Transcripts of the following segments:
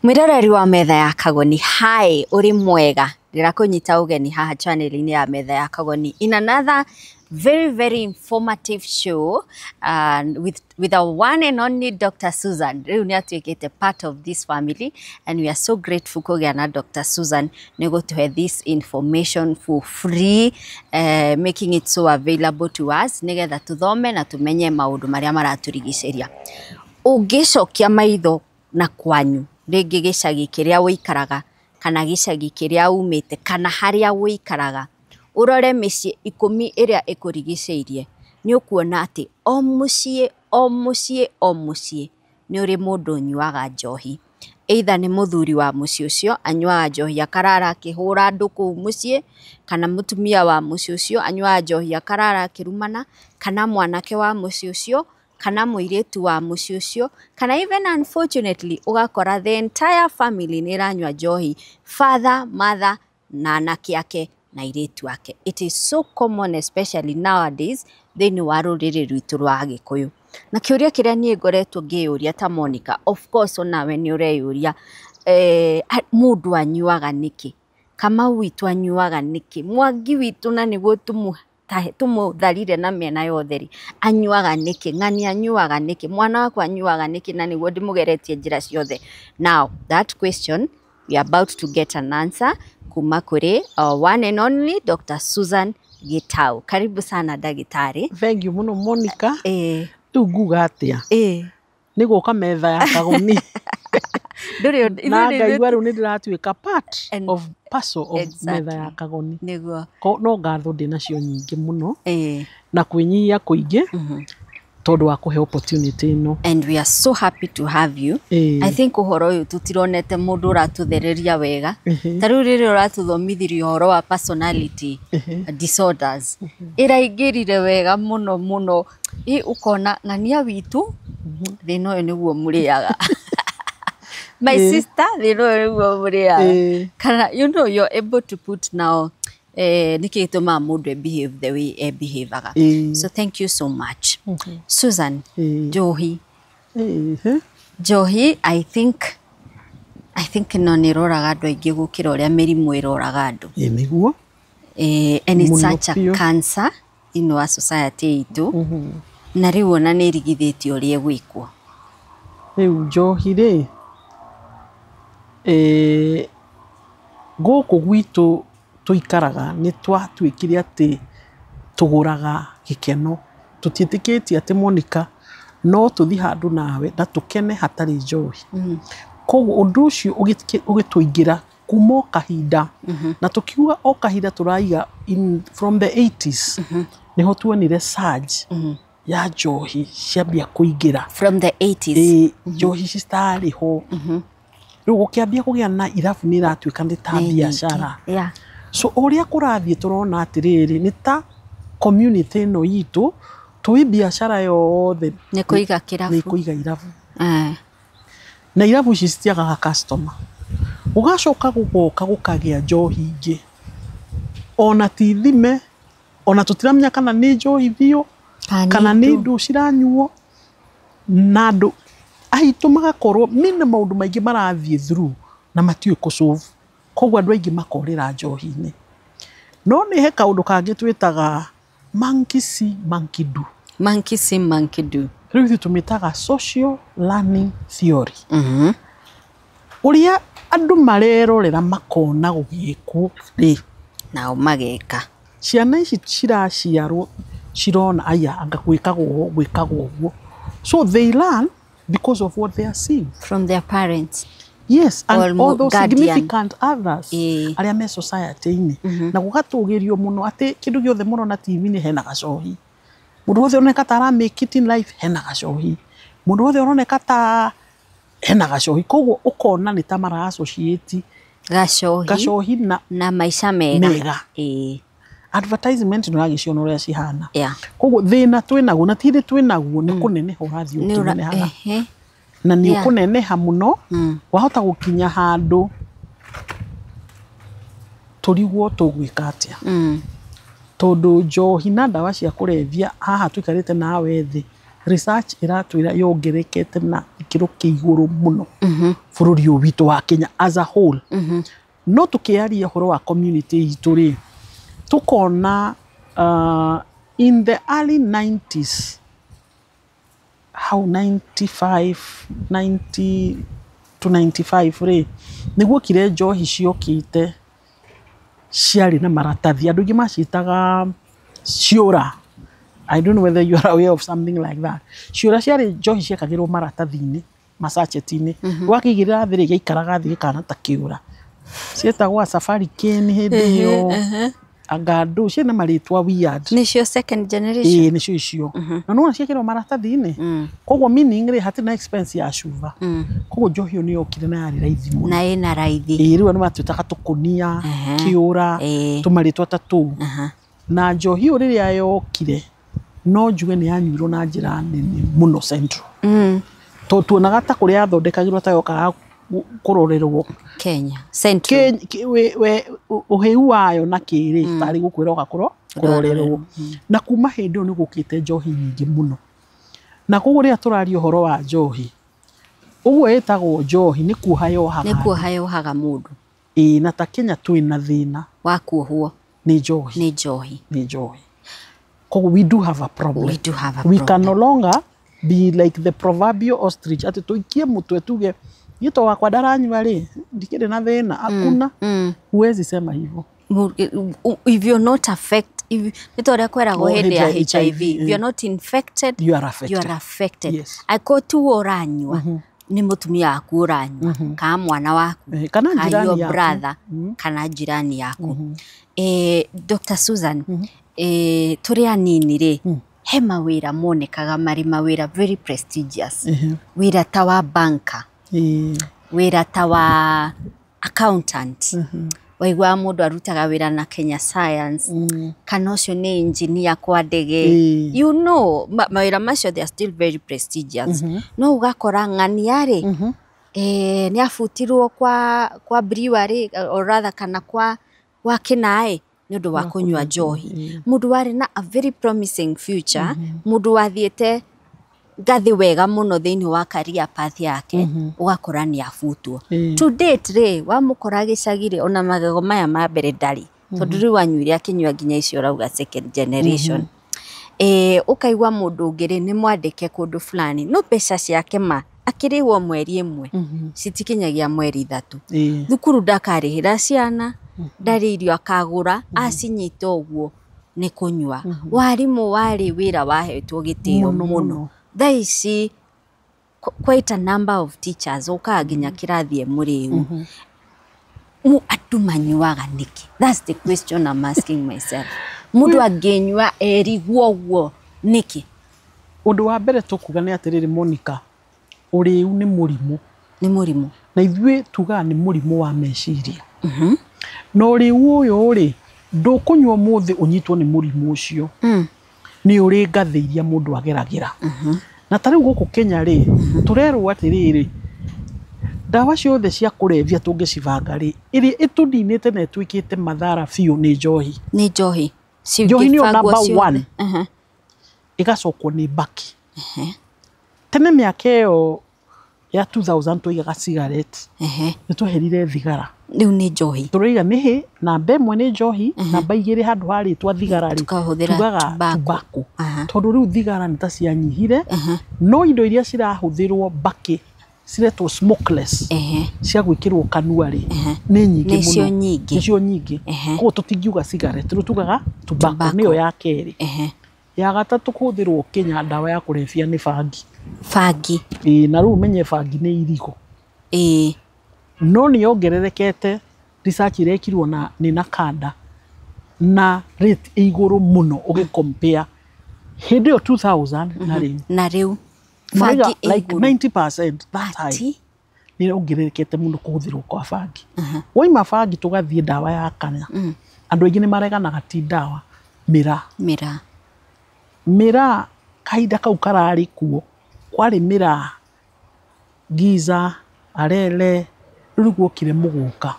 Mwiroreri wa Metha ya Kagoni, hi, uri mwega. Ndĩrakũnyita ũgeni haha channel-inĩ ya Metha ya Kagoni in another very very informative show with our one and only Dr. Susan. Rĩu nĩ atuĩkĩte part of this family and we are so grateful kũgĩa na Dr. Susan nĩ gũtũhe this information for free, making it so available to us nĩgetha tũthome na tũmenye maũndũ marĩa maratũrigicĩria. Ũngĩcokia maitho na kwanyu, rĩngĩ gĩcagi kĩrĩa ũikaraga kana gĩcagi kĩrĩa umĩte kana harĩa ũikaraga, ũrore mĩciĩ 10 ĩrĩa ĩkũrigicĩirie, nĩ ũkuona atĩ o mũciĩ o mũciĩ o mũciĩ nĩ ũrĩ mũndũ ũnyuaga njohi. Either nĩ mũthuri wa mũciĩ ũcio anyuaga njohi akarara akĩhũra andũ kũu mũciĩ, kana mũtumia wa mũciĩ ũcio anyuaga njohi akarara akĩrumana, kana mwanake wa mũciĩ ũcio, kana mũirĩtu wa mũciĩ ũcio, kana even unfortunately ũgakora the entire family nĩ ĩranyua njohi, father, mother na anake ake na airĩtu ake. It is so common, especially nowadays, thĩinĩ wa rũrĩrĩ rwitũ rwa Agĩkũyũ. Na kĩũria kĩrĩa niĩ ngoretwo ngĩyũria ta Monica, of course onawe nĩ ũreyũria, mũndũ anyuaga nĩkĩ? Kamau witũ anyuaga nĩkĩ? Mwangi witũ na nĩguo tũmũtharire na mĩena yothe rĩ, anyuaga nĩkĩ? Ng'ani anyuaga nĩkĩ? Mwana wakwa anyuaga nĩkĩ na nĩguo ndĩmũgeretie njĩra ciothe? Now that question, we are about to get an answer kuma kũrĩ our one and only Dr. Susan Gitau. Karibu sana, ndagĩtarĩ. Thank you mũno, Monica. Rĩu nguga atĩa? Nĩ gũka Metha ya Kagoni. Ndũrĩ na ngaigua rĩu nĩ ndĩratuĩka part of parcel of Metha ya Kagoni. No ngatho ndĩ nacio nyingĩ mũno na kwĩnyihia kũingĩ tondũ wa kũhe opportunity ĩno. And we are so happy to have you. I think ũhoro ũyũ tũtironete mũndũ ũratũthereria wega. Ta rĩu rĩrĩa ũratũthomithirie ũhoro wa personality disorders, ĩraingĩrire wega mũno mũno. Ĩ ũkona ng'ania witũ thĩna ũyũ nĩguo mũrĩaga. My sister, thĩna ũyũ nĩguo mũrĩaga. Kana you're able to put now nĩkĩ gĩtũmaga mũndũ behave the way e behaveaga. So thank you so much. Susan, njohi. Njohi, I think no nĩ ĩroraga andũ aingĩ gũkĩra ũrĩa mĩrimũ ĩroraga andũ. Ĩĩ, nĩguo. And it's Mũno such a biũ. cancer thĩinĩ wa society itũ. Na rĩu ona nĩ ĩrigithĩtio ũrĩa ĩgwĩkwo. Rĩu njohi rĩ, gũkũ gwitũ tũikaraga nĩ twatuĩkire atĩ tũgũraga gĩkeno. Tũtiĩtĩkĩtie atĩ, Monica, no tũthiĩ handũ nawe na tũkene hatarĩ njohi. Koguo ũndũ ũcio ũgĩtũingĩra kuma o kahinda, na tũkiuga o kahinda tũraiga from the 80s nĩho tuonire surge ya njohi ciambia kũingĩra. From the 80s. Ĩĩ, njohi citarĩ ho. Rĩu gũkĩambia kũgĩa na irabu, nĩ iratuĩka nĩ ta Nĩ nyingĩ. biacara. So ũrĩa kũrathiĩ tũrona atĩrĩrĩ, nĩ ta community ĩno itũ tũĩ biacara yothe Nĩ kũiga nĩ kĩrabu. kũiga irabu. Na irabu ici citiagaga customer. Gũgacoka gũgoka gũkagĩa njohi ingĩ ona ti thime, ona tũtiramenya kana nĩ njohi biũ kana nĩ ndũ. Ndũ ciranyuo na andũ aitũ magakorwo mena maũndũ maingĩ marathiĩ through na matiũĩ kũ solve, koguo andũ aingĩ makorĩra njohi-inĩ. No nĩ he kaũndũ kangĩ twĩtaga monkey see, monkey do. Monkey see, monkey do. Rĩu ithuĩ tũmĩtaga social learning theory. Ũrĩa andũ marerorera makona gũgĩkwo rĩ, Nao mageka. Ciana ici ciraciarwo cirona aya anga gwĩkagwo ũũ, gwĩkagwo ũguo, so they learn because of what they are seeing from their parents. Yes, and Or all those guardian. significant others arĩa me society-inĩ, na gũgatũgĩrio mũno atĩ kĩndũ gĩothe mũrona TV-inĩ hena gacohi, mũndũ wothe ũroneka ta ara make it in life hena gacohi, mũndũ wothe ũroneka ta hena gacohi, koguo ũkona nĩ ta mara associate gacohi gacohi na na maica mega. Mega. Advertisement nĩ ũragĩciona ũrĩa cihana. Koguo thĩna twĩnaguo na ti twĩnaguo nĩ kũneneha ũrathiĩ Nĩ ũkĩnenehaga na nĩ ũkũneneha mũno, wahota gũkinya handũ tũrigwo tũgwĩka atĩa, tondũ njohi na ndawa cia kũrebia haha tũikarĩte nawe thĩ, research ĩratwĩra yongerekete na gĩkĩro kĩa igũrũ mũno bũrũri ũyũ witũ wa Kenya as a whole. No tũkĩaria ũhoro wa community itũ rĩ, tũkona in the early 90s, hau 95, 90 to 95 rĩ, nĩguo kire njohi ciokĩte ciarĩ na maratathi. Andũ aingĩ maciĩtaga ciũra. I don't know whether you are aware of something like that. Ciũra ciarĩ njohi ciekagĩrwo maratathi-inĩ, macacheti-inĩ. Wakĩigĩrĩra thĩ rĩ, gĩaikaraga thĩ gĩkahana ta kĩũra. Cietagwo Safari Cane hĩndĩ ĩyo, Angandũ, ciarĩ na marĩtwa weird. Nĩcio second generation. Ĩĩ, nĩcio icio. Na nĩwona ciekĩrwo maratathi-inĩ, koguo meaning rĩ, hatirĩ na expense ya cuba. Koguo njohi ĩyo nĩyokire na yarĩ raithi mũno. Na ĩna raithi. Ĩĩ, rĩu andũ matwĩtaga tũkũnia, kĩũra, tũmarĩtwa ta tũu. Na njohi ĩyo rĩrĩa yokire, no njuge nĩ yanyuirwo na njĩra nene mũno Central. Tondũ tuonaga ta kũrĩa yathondekagĩrwo ta yokaga kũrorerwo Kenya Central. Ũhĩu wayo na kĩrĩ tarĩ gũkũ ĩroka kũrorerwo. Na kuma hĩndĩ ĩyo nĩ gũkĩte njohi nyingĩ mũno. Na koguo rĩrĩa tũraria ũhoro wa njohi, ũguo ĩtagwo njohi nĩ kuoha yohaga. Nĩ kuoha yohaga mũndũ. Ĩĩ, na ta Kenya twĩna thĩna wa kuohwo nĩ njohi. Nĩ njohi. Nĩ njohi. Koguo we do have a problem. We do have a We problem. can no longer be like the proverbial ostrich atĩ tũikie mũtwe tuge niĩ to wakwa ndaranyua rĩ, ndikĩrĩ na thĩna. Hakuna. Huwezi sema hivyo. If you're not affect, if nĩ ta ũrĩa kweragwo Oh, hĩndĩ ya HIV, HIV, if you're not infected, you are affected. You are affected. Yes. Angĩkorwo tiwe ũranyua, nĩ mũtumia waku ũranyua, kana mwana waku, kana kana jirani your yaku. brother, kana jirani yaku. Dr. Susan, tũrĩ anini rĩ, he mawĩra monekaga marĩ mawĩra very prestigious. Wĩra ta wa banker, wĩra ta wa accountant. Waiguaga mũndũ arutaga wĩra na Kenya Science, kana ũcio nĩ engineer kwa ndege. You know, mawĩra macio they are still very prestigious. No ũgakora ng'ania rĩ, nĩ abutirwo kwa brewery, or rather kana kwa kĩnaĩ nĩ ũndũ wa kũnyua njohi. Mũndũ warĩ na a very promising future, mũndũ wathiĩte ngathĩ wega mũno thĩinĩ wa career path yake, ũgakora nĩ abutwo. To date rĩ, wamũkora gĩcagi rĩ, ona magego maya ma mbere ndarĩ, tondũ rĩu anyuire akĩnyua nginya icio ũrauga second generation. Ũkaigua mũndũ ũngĩ rĩ, nĩ mwandĩke kũndũ fulani, no mbeca ciake ma akĩrĩhwo mweri ĩmwe citikinyagia mweri 3. Thukuru ndakarĩhĩra ciana, ndarĩ irio akagũra, acinyita ũguo nĩ kũnyua. Warimũ warĩ wĩra wahetwo gĩtĩo Mũno, mũno. Mũno. Thaa ici quite a number of teachers ũkaga nginya kĩrathi e mũrĩu. Andũ manyuaga nĩkĩ? That's the question I'm asking myself. Mũndũ angĩnyua erigwo ũguo nĩkĩ? Ũndũ wa mbere tũkuga nĩ atĩrĩrĩ, Monica, ũrĩu nĩ mũrimũ. Nĩ mũrimũ. Na ithuĩ tugaga nĩ mũrimũ wa meciria. Na ũrĩu ũyũ rĩ, ndũkũnyua ũmũthĩ ũnyitwo nĩ mũrimũ ũcio. Nĩ ũrĩ ngathĩ iria mũndũ ageragĩra. Na ta rĩu gũkũ Kenya rĩ, tũrerwo atĩrĩrĩ, ndawa ciothe cia kũrebia tũngĩcibanga rĩ, ĩrĩa ĩtũninĩte na ĩtuĩkĩte mathara biũ nĩ njohi. Nĩ njohi. Njohi nĩyo Cingĩbangwo number ciothe. one. Ĩgacokwo nĩ mbakĩ. Tene mĩaka ĩyo ya 2000 twaigaga cigarette. Nĩ tweherire thigara. Rĩu nĩ njohi. Tũroiga nĩ hĩ, namba 1 nĩ njohi, namba 2 handũ ha rĩtwa thigara rĩ, Tukahũthĩra tugaga tobacco. tobacco. Tondũ rĩu thigara nĩ ta cianyihire, no indo iria cirahũthĩrwo mbakĩ ciretwo smokeless, cia gwĩkĩrwo kanua rĩ, nĩ nyingĩ Nĩcio mũno. nyingĩ. Nĩcio nyingĩ. Koguo tũtingiuga cigarette, rĩu tugaga tobacco Tobacco. nĩyo ya kerĩ. Ya gatatũ kũhũthĩrwo Kenya ndawa ya kũrebia nĩ bangi. Bangi. Ĩĩ, na rĩu ũmenye bangi nĩ irigo. No nĩ yongererekete, research irekirwo na nĩ NACADA na rate ĩ igũrũ mũno ũgĩ compare hĩndĩ ĩyo 2000 na rĩu. Na rĩu. Marauga Bangi ĩ like igũrũ. 90% that time. Ati? Nĩ yongererekete mũno kũhũthĩrwo kwa bangi. Waima bangi tũgathiĩ ndawa ya kana. Andũ aingĩ nĩ mareganaga ti ndawa, mĩraa. Mĩraa. Mĩraa kahinda kau kararĩ kuo, kwarĩ mĩraa Giza, Arere, rĩu nĩguokire mũgũka.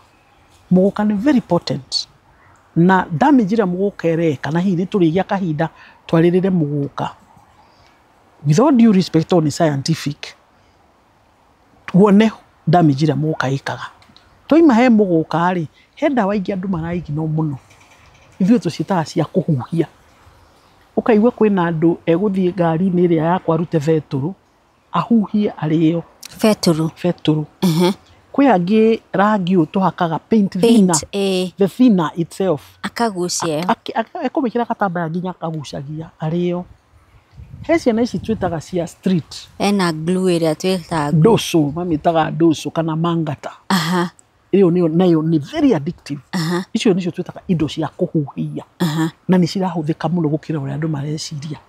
Mũgũka nĩ very potent. Na damage ĩrĩa mũgũka ĩreka, na hihi nĩ tũrĩgĩa kahinda twarĩrĩre mũgũka. With all due respect, tondũ nĩ scientific, Wone damage ĩrĩa mũgũka ĩkaga. Twaima he mũgũka rĩ, he ndawa ingĩ andũ maraignore mũno, ithuĩ tũciĩtaga cia kũhuhia. Ũkaigua kwĩna andũ egũthiĩ ngari-inĩ ĩrĩa yakwa arute betũrũ, ahuhie arĩo. Betũrũ. Betũrũ. Kwĩ angĩ rangi ũyũ tũhakaga, paint thinner, paint, the thinner itself. Akagucia ĩyo. Ekũmĩkĩra gatambaya nginya akagucagia arĩo. He ciana ici twĩtaga cia street. Ena glue ĩrĩa twĩtaga glue. Ndoco, mamĩtaga ndoco kana mangata. Ĩyo nĩyo nayo nĩ very addictive. Icio nĩcio twĩtaga indo cia kũhuhia. Na nĩ cirahũthĩka mũno gũkĩra ũrĩa andũ mareciria.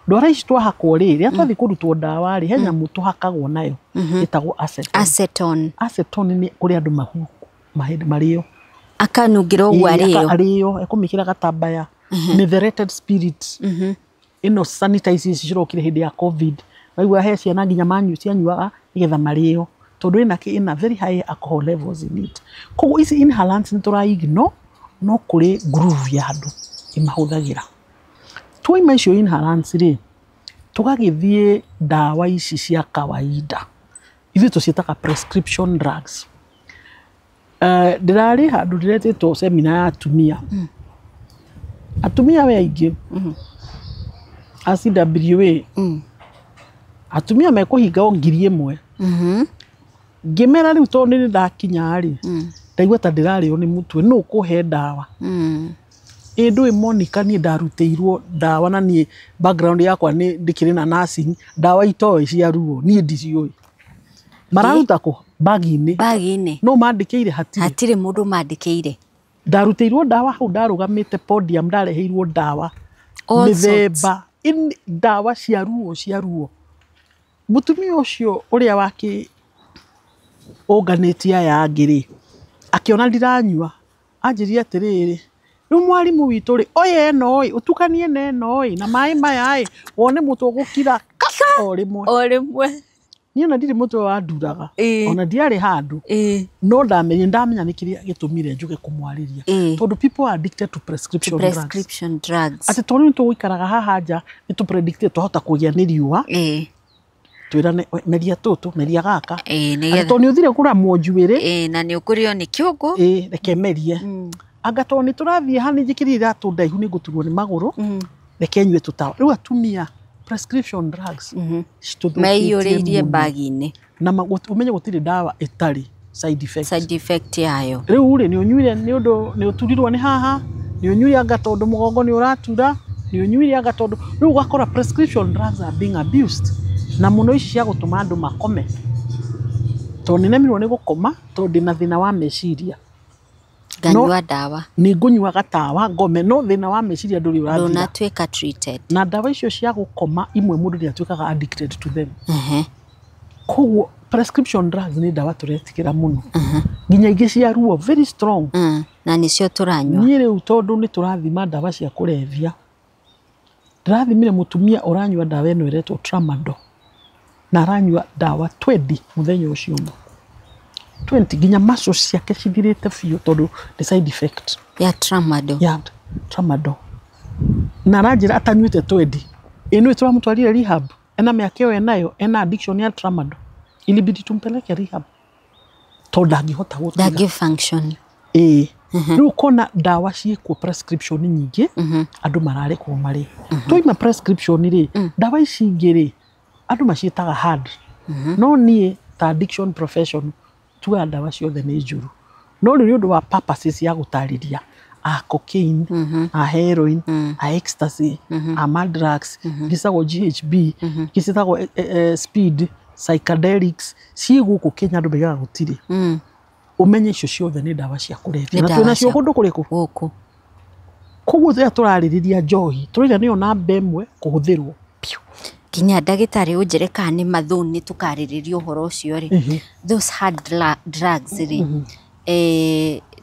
Ndwara ici twahakwo rĩ, rĩrĩa twathiĩ kũrutwo ndawa rĩ, he nyamũ tũhakagwo nayo ĩtagwo acetone. Acetone. Acetone nĩ kũrĩ andũ marĩo. Akanungĩra ũguo arĩo. Arĩo, ekũmĩkĩra gatambaya. Methylated spirit. Ĩno sanitizer ici cirokire hĩndĩ ya COVID. Waigua he ciana nginya manyu cianyuaga nĩgetha marĩo. Tondũ ĩna kĩ, ĩna very high alcohol levels in it. Koguo ici inhalants nĩ tũra ignore, no kũrĩ groove ya andũ ĩmahũthagĩra. Twaima icio inhalants rĩ, tũgagĩthiĩ ndawa ici cia kawaida. Ithuĩ tũciĩtaga prescription drugs. Ndĩrarĩ handũ ndĩretĩtwo seminar ya atumia. Atumia we aingĩ a CWA, atumia mekũhinga o 1000. Ngĩmera rĩu tondũ nĩ ndakinya rĩ, ndaigua ta ndĩrarĩo nĩ mũtwe, nũ ũkũhe ndawa? Ĩ ndũĩ Monica, niĩ ndarutĩirwo ndawa na niĩ background yakwa nĩ ndĩkĩrĩ na nursing, ndawa itoĩ cia ruo niĩ ndiciũĩ. Mararuta kũ? Bagi-inĩ. Bagi-inĩ. No mandĩkĩire hatirĩ. Hatirĩ mũndũ mandĩkĩire. Ndarutĩirwo ndawa hau ndarũgamĩte podium, ndareheirwo ndawa All sorts. mĩthemba, ndawa cia ruo cia ruo. Mũtumia ũcio ũrĩa wakĩ ũnganĩtie aya angĩ rĩ, akĩona ndiranyua, anjĩrire atĩrĩrĩ, rĩu mwarimũ witũ rĩ, oya ĩno ĩ, ũtukanie na ĩno ĩ, na maĩ maya ĩ, wone mũtwe ũgũkira ka o rĩmwe. O rĩmwe. Niĩ ona ndirĩ mũtwe wanduraga, ona ndiarĩ handũ. No ndamenye, ndamenya nĩ kĩrĩa gĩtũmire njuge kũmwarĩria. Tondũ people are addicted to prescription drugs. Prescription drugs. Atĩ tondũ nĩ tũgũikaraga haha nja, nĩ tũ-predict twahota kũgĩa nĩ riũa. Twĩrane, we, meria tũtũ, meria gaka. Nĩgetha Atĩ tondũ nĩ ũthire kũramwo njuĩrĩ. Na nĩ ũkũrĩo nĩ kĩũngũ. Reke merie. Anga tondũ nĩ tũrathiĩ haha nĩ njĩkĩrire iratũ ndaihu nĩ ngũturwo nĩ magũrũ. Reke nyue tũtawa. Rĩu atumia prescription drugs citũthũkĩtie Meiyũrĩirie mũno. bagi-inĩ. Na ũmenye gũtirĩ ndawa ĩtarĩ side effect. Side effect yayo. Rĩu rĩ, nĩ ũnyuire nĩ ũndũ nĩ ũturirwo nĩ haha, nĩ ũnyuire anga tondũ mũgongo nĩ ũratura, nĩ ũnyuire anga tondũ rĩu ũgakora prescription drugs are being abused. Na mũno ici cia gũtũma andũ makome. Tondũ nĩ nemirwo nĩ gũkoma, tondũ ndĩna thĩna wa meciria. Nganyua ndawa. Nĩ ngũnyua gatawa ngome, no thĩna wa meciria ndũrĩ ũrathira. Ndũnatuĩka treated. Na ndawa icio cia gũkoma imwe mũndũ nĩ atuĩkaga addicted to them. Koguo prescription drugs nĩ ndawa tũretikĩra mũno. Nginya ingĩ cia ruo very strong. Na nĩcio tũranyua. Niĩ rĩu tondũ nĩ tũrathima ndawa cia kũrebia, ndĩrathimire mũtumia ũranyua ndawa ĩno ĩretwo Tramadol. Na aranyua ndawa 20 mũthenya ũcio ũmwe. 20 nginya muscles ciake cithirĩte biũ tondũ nĩ side effect. Ya Tramadol. Ya Tramadol. Na aranjĩra atanyuĩte 20. Ĩ nĩwe tũramũtwarire rehab. Ena mĩaka ĩyo enayo, ena addiction ya Tramadol. Ilibidi tumpeleke rehab. Tondũ ndangĩhota gũtiga. Ndangĩ function. Ĩĩ. Rĩu ũkona ndawa ciĩkuo prescription nyingĩ, andũ mararekwo marĩ. Twaima prescription rĩ, ndawa ici ingĩ rĩ, andũ maciĩtaga hard. No niĩ ta addiction profession tugaga ndawa ciothe nĩ njũru. No rĩu nĩ ũndũ wa purposes ya gũtarĩria, a cocaine, a heroin, a ecstasy, a mandrax, ingĩ ciĩtagwo GHB, ingĩ ciĩtagwo speed, psychedelics, ciĩ gũkũ Kenya andũ maigaga gũtirĩ. Ũmenye icio ciothe nĩ ndawa cia kũrebia. Nĩ Na ndawa twĩnacio cia kũndũ kũrĩkũ? Gũkũ. Koguo rĩrĩa tũrarĩrĩria njohi, tũrauga nĩyo namba ĩmwe kũhũthĩrwo biũ. Nginya ndagĩtarĩ ũnjĩre kana nĩ mathũ nĩ tũkarĩrĩria ũhoro ũcio rĩ. Those hard drugs rĩ,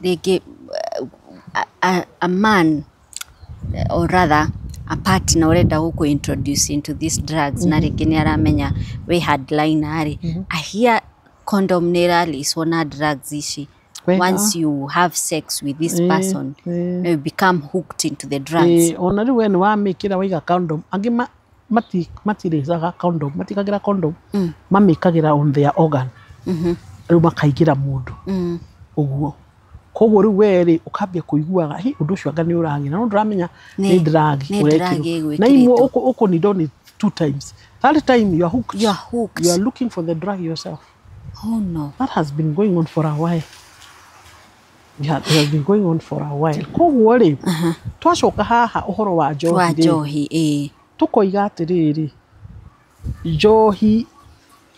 rĩngĩ a man or rather a partner ũrenda gũkũ introduce into these drugs na rĩngĩ nĩ aramenya wĩ hardliner rĩ, I hear condom nĩ ĩrarĩcwo na drugs ici. Wega. Once you have sex with this person, you become hooked into the drugs. Ona rĩu we nĩ wamĩkĩra waiga condom, angĩ matirĩcaga condom, matikagĩra condom, mamĩkagĩra on their organ. Rĩu makaingĩra mũndũ ũguo. Koguo rĩu we rĩ, ũkambia kũiguaga hi ũndũ ũcio anga nĩ ũragĩra, no ndũramenya nĩ drug ũrekĩrwo. Na imwe ũkũnidwo nĩ 2 times. Third time you are hooked. You are hooked. You are looking for the drug yourself. Oh no. That has been going on for a while. Yeah, it has been going on for a while. Koguo rĩ, twacoka haha ũhoro wa njohi. Wa njohi, ĩĩ. Tũkoiga atĩrĩrĩ, njohi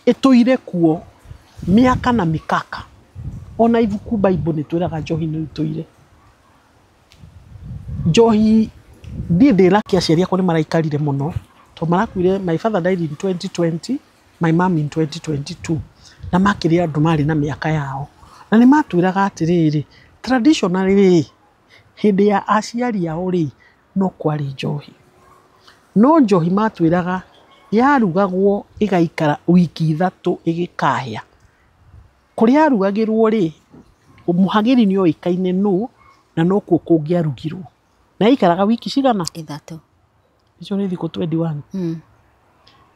ĩtũire kuo mĩaka na mĩkaka. Ona ibuku Bible nĩ twĩraga njohi nĩ ĩtũire. Njohi, niĩ ndĩ lucky aciari akwa nĩ maraikarire mũno. Tondũ marakuire, my father died in 2020, my mom in 2022. Na makĩrĩ andũ marĩ na mĩaka yao. Na nĩ matwĩraga atĩrĩrĩ, traditionally rĩ, hĩndĩ ya aciari ao rĩ, no kwarĩ njohi. No njohi matwĩraga yarugagwo ĩgaikara wiki 3 ĩgĩkahĩa. Kũrĩa yarugagĩrwo rĩ, mũhagĩri nĩ oĩkaine nũ, na nokuo kũngĩarugirwo. Na yaikaraga wiki cigana? 3. Icio nĩ thikũ 21.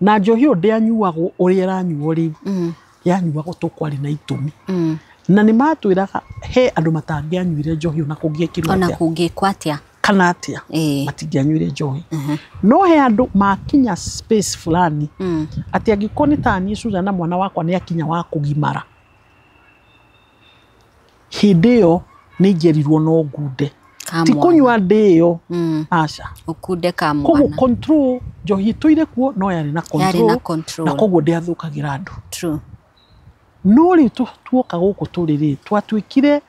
Na njohi ĩyo ndĩanyuagwo ũrĩa ĩranyuo rĩu. Yanyuagwo to kwarĩ na itũmi. Na nĩ matwĩraga he andũ matangĩanyuire njohi ona kũngĩekirwo Ona atĩa. kũngĩkwo atĩa. Kana atĩa. Matingĩanyuire njohi. No he andũ makinya space fulani. Atĩ angĩkorwo nĩ ta niĩ Susan na mwana wakwa nĩ akinya wa kũgimara. Hĩndĩ ĩyo nĩ ingĩerirwo no ngunde. Ti kũnyua ndĩyo. Aca. Ũkunde ka mwana. Koguo control, njohi ĩtũire kuo no yarĩ na control. Yarĩ na control. Na koguo ndĩathũkagĩra andũ. True. No rĩu tuoka gũkũ tũrĩ rĩ, twatuĩkire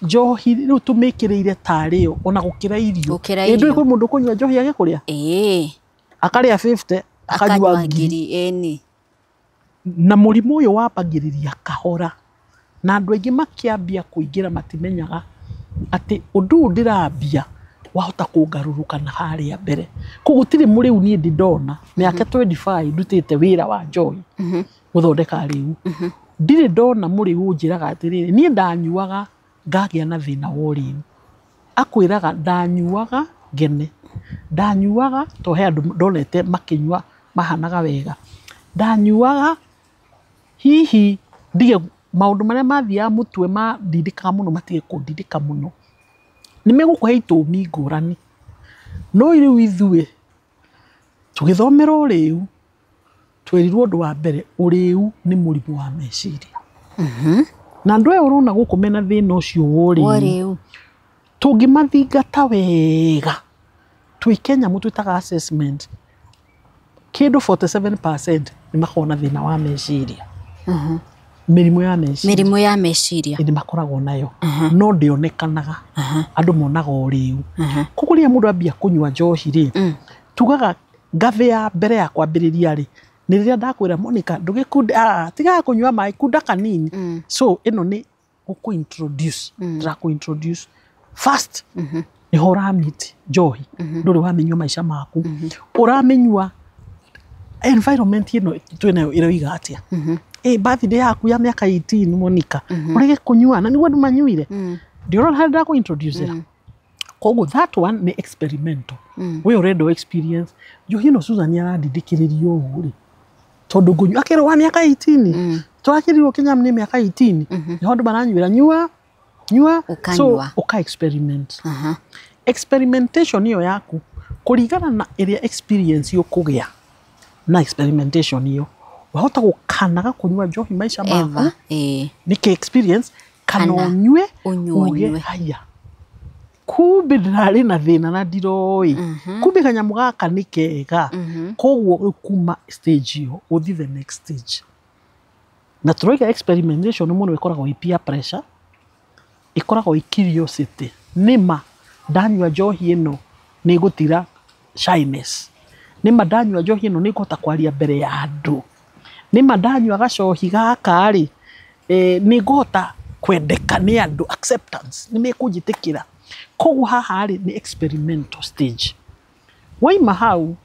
njohi rĩu tũmĩkĩrĩire tarĩyo ona gũkĩra irio. Gũkĩra Ĩ, ndũĩ irio. kwĩ mũndũ ũkũnyua njohi agĩkũrĩa? Ĩĩ. Akarĩa 50, akanyua Akanyua ngiri. ngiri, ĩni. Na mũrimũ ũyũ wambagĩrĩria kahora. Na andũ aingĩ makĩambia kũingĩra matimenyaga atĩ ũndũ ũyũ ndĩrambia wahota kũngarũrũka na harĩa mbere. Koguo gũtirĩ mũrĩu niĩ ndĩ ndona mĩaka 25 ndutĩte wĩra wa njohi gũthondeka rĩu. Ndirĩ ndona mũrĩu ũnjĩraga atĩrĩrĩ, niĩ ndanyuaga ngagĩa na thĩna wa ũrĩu. Akwĩraga ndanyuaga ngene, ndanyuaga to he andũ ndonete makĩnyua mahanaga wega, ndanyuaga hihi ndige maũndũ marĩa mathiaga mũtwe mandindĩkaga mũno matige kũndindĩka mũno. Nĩ megũkũhe itũmi ngũrani. No rĩu ithuĩ tũgĩthomera ũrĩu, twerirwo ũndũ wa mbere, ũrĩu nĩ mũrimũ wa meciria. Na andũ aya ũrona gũkũ mena thĩna ũcio wa ũrĩu, Ũrĩu. tũngĩmathingata wega, twĩke nyamũ twĩtaga assessment, kĩndũ 47% nĩ makoragwo na thĩna wa meciria. Mĩrimũ ya meciria. Mĩrimũ ya meciria. Nĩ makoragwo nayo. No ndĩonekanaga. Andũ monaga ũrĩu. Koguo rĩrĩa mũndũ ambia kũnyua njohi rĩ, tugaga ngathĩ ya mbere ya kwambĩrĩria rĩ, nĩ rĩrĩa ndakwĩra Monica, ndũgĩkunde, tigaga kũnyua maĩ, kunda kanini. So ĩno nĩ gũkũ introduce, ndĩrakũ introduce first. Nĩho ũramit njohi, ndũrĩ wamĩnyua maica maku. Ũramĩnyua environment ĩno twĩnayo ĩroiga atĩa? Birthday yaku ya mĩaka 18 Monica, ũrege kũnyua na nĩguo andũ manyuire. Ndĩrona harĩa ndakũ introduce ĩra. Koguo that one nĩ experimental. We ũrenda experience. Njohi ĩno Susan arandindĩkĩrĩria ũũ rĩ, tondũ ngũnyua akĩrwo wa mĩaka 18. Tũrakĩrirwo Kenya nĩ mĩaka 18. Nĩho andũ maranyuĩra, nyua, nyua. Ũkanyua. So ũka experiment. Experimentation ĩyo yaku kũringana na ĩrĩa experience ũkũgĩa na experimentation ĩyo, wahota gũkanaga kũnyua njohi maica maku. Nĩkĩ experience kana Kana ũnyue ũnyue, uge ũnyue. haya, kumbe ndĩrarĩ na thĩna na ndiroĩ, kumbe kanyamũ gaka nĩ kega. Koguo rĩu kuma stage ĩyo ũthiĩ the next stage. Na tũroiga experimentation mũno ĩkoragwo ĩ peer pressure, ĩkoragwo ĩ curiosity. Nĩma ndanyua njohi ĩno nĩ ngũtiga shyness, nĩma ndanyua njohi ĩno nĩ ngũhota kwaria mbere ya andũ, nĩma ndanyua gacohi gaka rĩ, nĩ ngũhota kwendeka nĩ andũ, acceptance, nĩ mekũnjĩtĩkĩra. Koguo haha rĩ nĩ experimental stage. Waima hau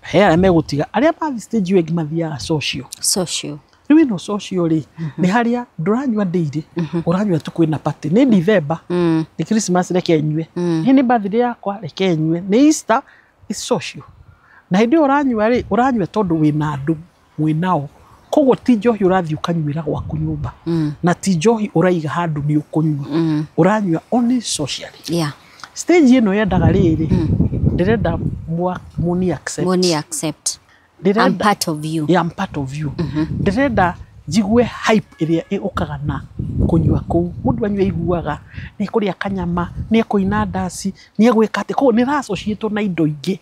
he arĩa megũtiga, arĩa mathiĩ stage ĩyo ĩngĩ mathiaga social. Social. Rĩu ĩno social rĩ, nĩ harĩa ndũranyua daily, ũranyua tu kwĩna party. Nĩ December, nĩ Christmas reke nyue, nĩ birthday yakwa reke nyue, nĩ Easter, it's social. Na hĩndĩ ĩyo ũranyua rĩ, ũranyua tondũ wĩna andũ mwĩnao. Koguo ti njohi ũrathiĩ ũkanyuĩra gwaku nyũmba, na ti njohi ũraiga handũ nĩ ũkũnyua, ũranyua only socially. Stage ĩno yendaga rĩrĩ, ndĩrenda mũni accept. Money accept. I'm Ndĩrenda part of you. Yeah, I'm part of you. Ndĩrenda njigue hype ĩrĩa ĩũkaga na kũnyua kũu. Mũndũ anyua aiguaga nĩ ekũrĩa kanyama, nĩ ekũina ndaci, nĩ egwĩka atĩ. Koguo nĩ ĩra-associate na indo ingĩ.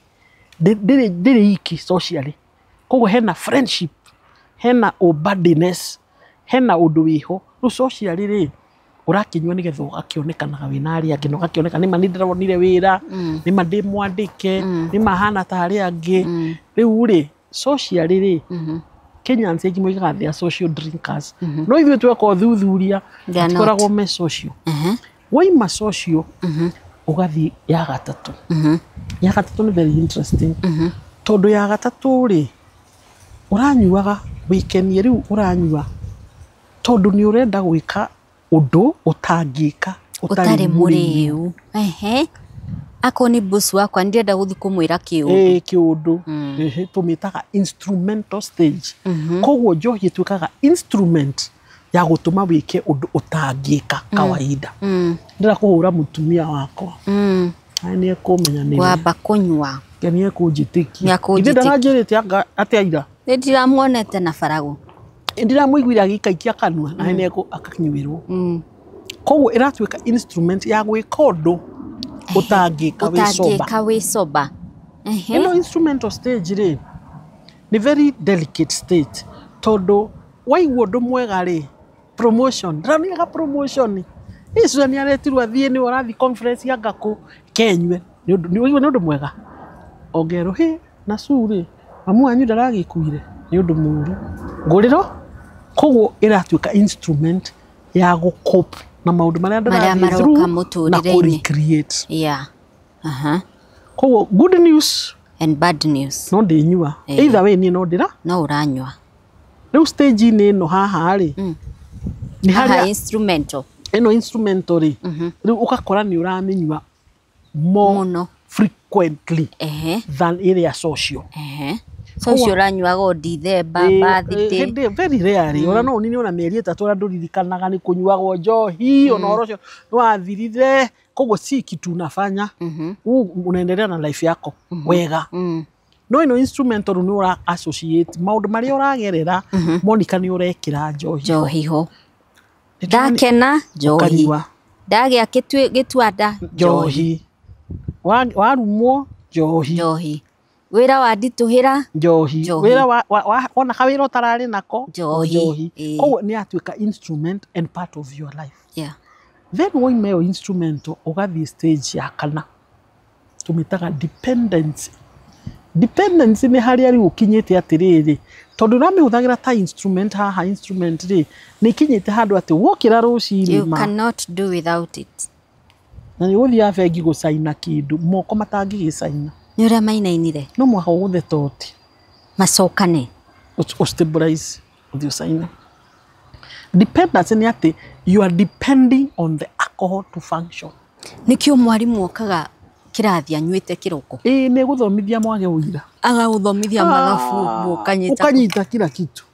Ndĩrĩ iki socially. Koguo hena friendship, hena ũbudiness, hena ũndũ wĩho. Rĩu socially rĩ, ũrakĩnyua nĩgetha ũgakĩonekanaga wĩna arĩa angĩ, na ũgakĩoneka nĩma nĩ ndĩronire wĩra, nĩma ndĩ mwandĩke, nĩma hana ta arĩa angĩ. Rĩu rĩ, socially rĩ, Kenyans aingĩ moigaga they are social drinkers. No ithuĩ tweka ũthuthuria, They are not. matikoragwo me social. Waima social, ũgathiĩ ya gatatũ. Ya gatatũ nĩ very interesting. Tondũ ya gatatũ rĩ, ũranyuaga wĩkenie. Rĩu ũranyua tondũ nĩ ũrenda gwĩka ũndũ ũtangĩka ũtarĩ mũrĩu. Ehe, akorwo nĩ boss wakwa, ndĩrenda gũthiĩ kũmwĩra kĩũndũ. Ĩĩ, kĩũndũ. Ehe, tũmĩtaga instrumental stage. Koguo njohi ĩtuĩkaga instrument ya gũtũma wĩke ũndũ ũtangĩka kawaida. Ndĩra kũhũra mũtumia wakwa. Ai, nĩ ekũmenya nĩwe. Wamba kũnyua. Ke nĩ ekũnjĩtĩkia. Nĩ ekũnjĩtĩkia. Ithe ndaranjĩrĩte anga atĩa ira? Nĩ ndiramuonete na barago. Ndiramũiguire agĩikaikia kanua na nĩ akanyuĩrwo. Koguo ĩratuĩka instrument ya gwĩka ũndũ ũtangĩka wĩ sober. Ũtangĩka wĩ sober. Ehe. Ĩno instrumental stage rĩ, nĩ very delicate state, tondũ waigua ũndũ mwega rĩ, promotion, ndĩronire promotion ĩ, Susan aretirwo athiĩ, nĩwe ũrathiĩ conference ya ngakũ, kenyue nĩ ũndũ nĩ waigua nĩ ũndũ mwega, ongerwo hĩ na su rĩ, mamu wanyu ndaragĩkuire, nĩ ũndũ mũru ngũrĩro. Koguo ĩratuĩka instrument ya gũ-cope na maũndũ marĩa Marĩa ndĩrathiĩ maroka through na mũtũrĩre-inĩ. kũ-recreate. Koguo good news And bad news. No ndĩnyua. Either way niĩ no ndĩra No ũranyua. Rĩu stage-inĩ ĩno haha rĩ, nĩ Haha harĩa instrumental. Ĩno instrumental rĩ, rĩu ũgakora nĩ ũramĩnyua more Mũno. frequently than ĩrĩa social. Ehe, so ũcio ũranyuaga o Dithemba, birthday. Hĩndĩ very rarely, ona no ũnine ona mĩeri 3 ũrĩa ndũririkanaga nĩ kũnyuagwo njohi, ona ũhoro ũcio nĩ wathirire. Koguo si kitu unafanya. Unaendelea na life yako wega. No ĩno instrumental nĩ ũra associate maũndũ marĩa ũragerera, Monica, nĩ ũrekĩra njohi. Njohi ho. Nĩ tũrani- Ndakena, njohi. Ũkanyua. Ndagĩa gĩtuanda, njohi. Warumwo, njohi. Njohi. Wĩra wanditũhĩra, njohi. Njohi. Wĩra wona kawĩra ũtararĩ nako, Njohi. njohi. Koguo nĩ yatuĩka instrument and part of your life. Then woima ĩyo instrumental, ũgathiĩ stage ya kana, tũmĩtaga dependency. Dependency nĩ harĩa rĩu ũkinyĩte atĩrĩrĩ, tondũ ũramĩhũthagĩra ta instrument haha, instrument rĩ, nĩ ikinyĩte handũ atĩ wokĩra rũcinĩ You ma cannot do without it. Na nĩ ũgũthiaga bengi gũcaina kĩndũ moko matangĩgĩcaina. Nĩ ũrĩa mainainire. No mũhaka ũgũthe toti Macokane. Ũstabilize, ũthiĩ ũcaine. Dependency nĩ atĩ you are depending on the alcohol to function. Nĩkĩo mwarimũ okaga kĩrathi anyuĩte kĩroko. Ĩĩ, nĩ gũthomithia mwage ũira. Agagũthomithia mathabu ũguo ũkanyita. Ũkanyita kila kitu.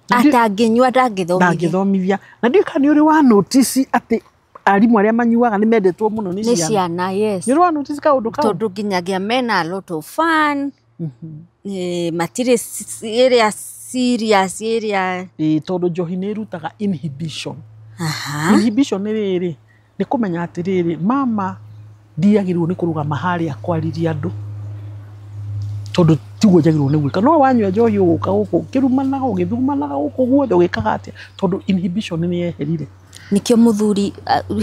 Atangĩnyua ndangĩthomithia. Ndangĩthomithia. Na ndiũĩ kana nĩ ũrĩ wa notice atĩ arimũ arĩa manyuaga nĩ mendetwo mũno nĩ Nĩ ciana. ciana, yes. Nĩ ũrĩ wa notice kaũndũ kau? Tondũ nginyagia mena a lot of fun. Matirĩ ĩrĩa serious ĩrĩa. Ĩĩ, tondũ njohi nĩ ĩrutaga inhibition. Inhibition nĩ rĩrĩ, nĩ kũmenya atĩrĩrĩ, mama ndiagĩrĩirwo nĩ kũrũgama harĩa kwarĩria andũ tondũ tiguo njagĩrĩirwo nĩ gwĩka. No wanyua njohi, ũgũka gũkũ ũkĩrumanaga, ũgĩthumanaga gũkũ guothe, ũgĩkaga atĩa, tondũ inhibition nĩ yeherire. Nĩkĩo mũthuri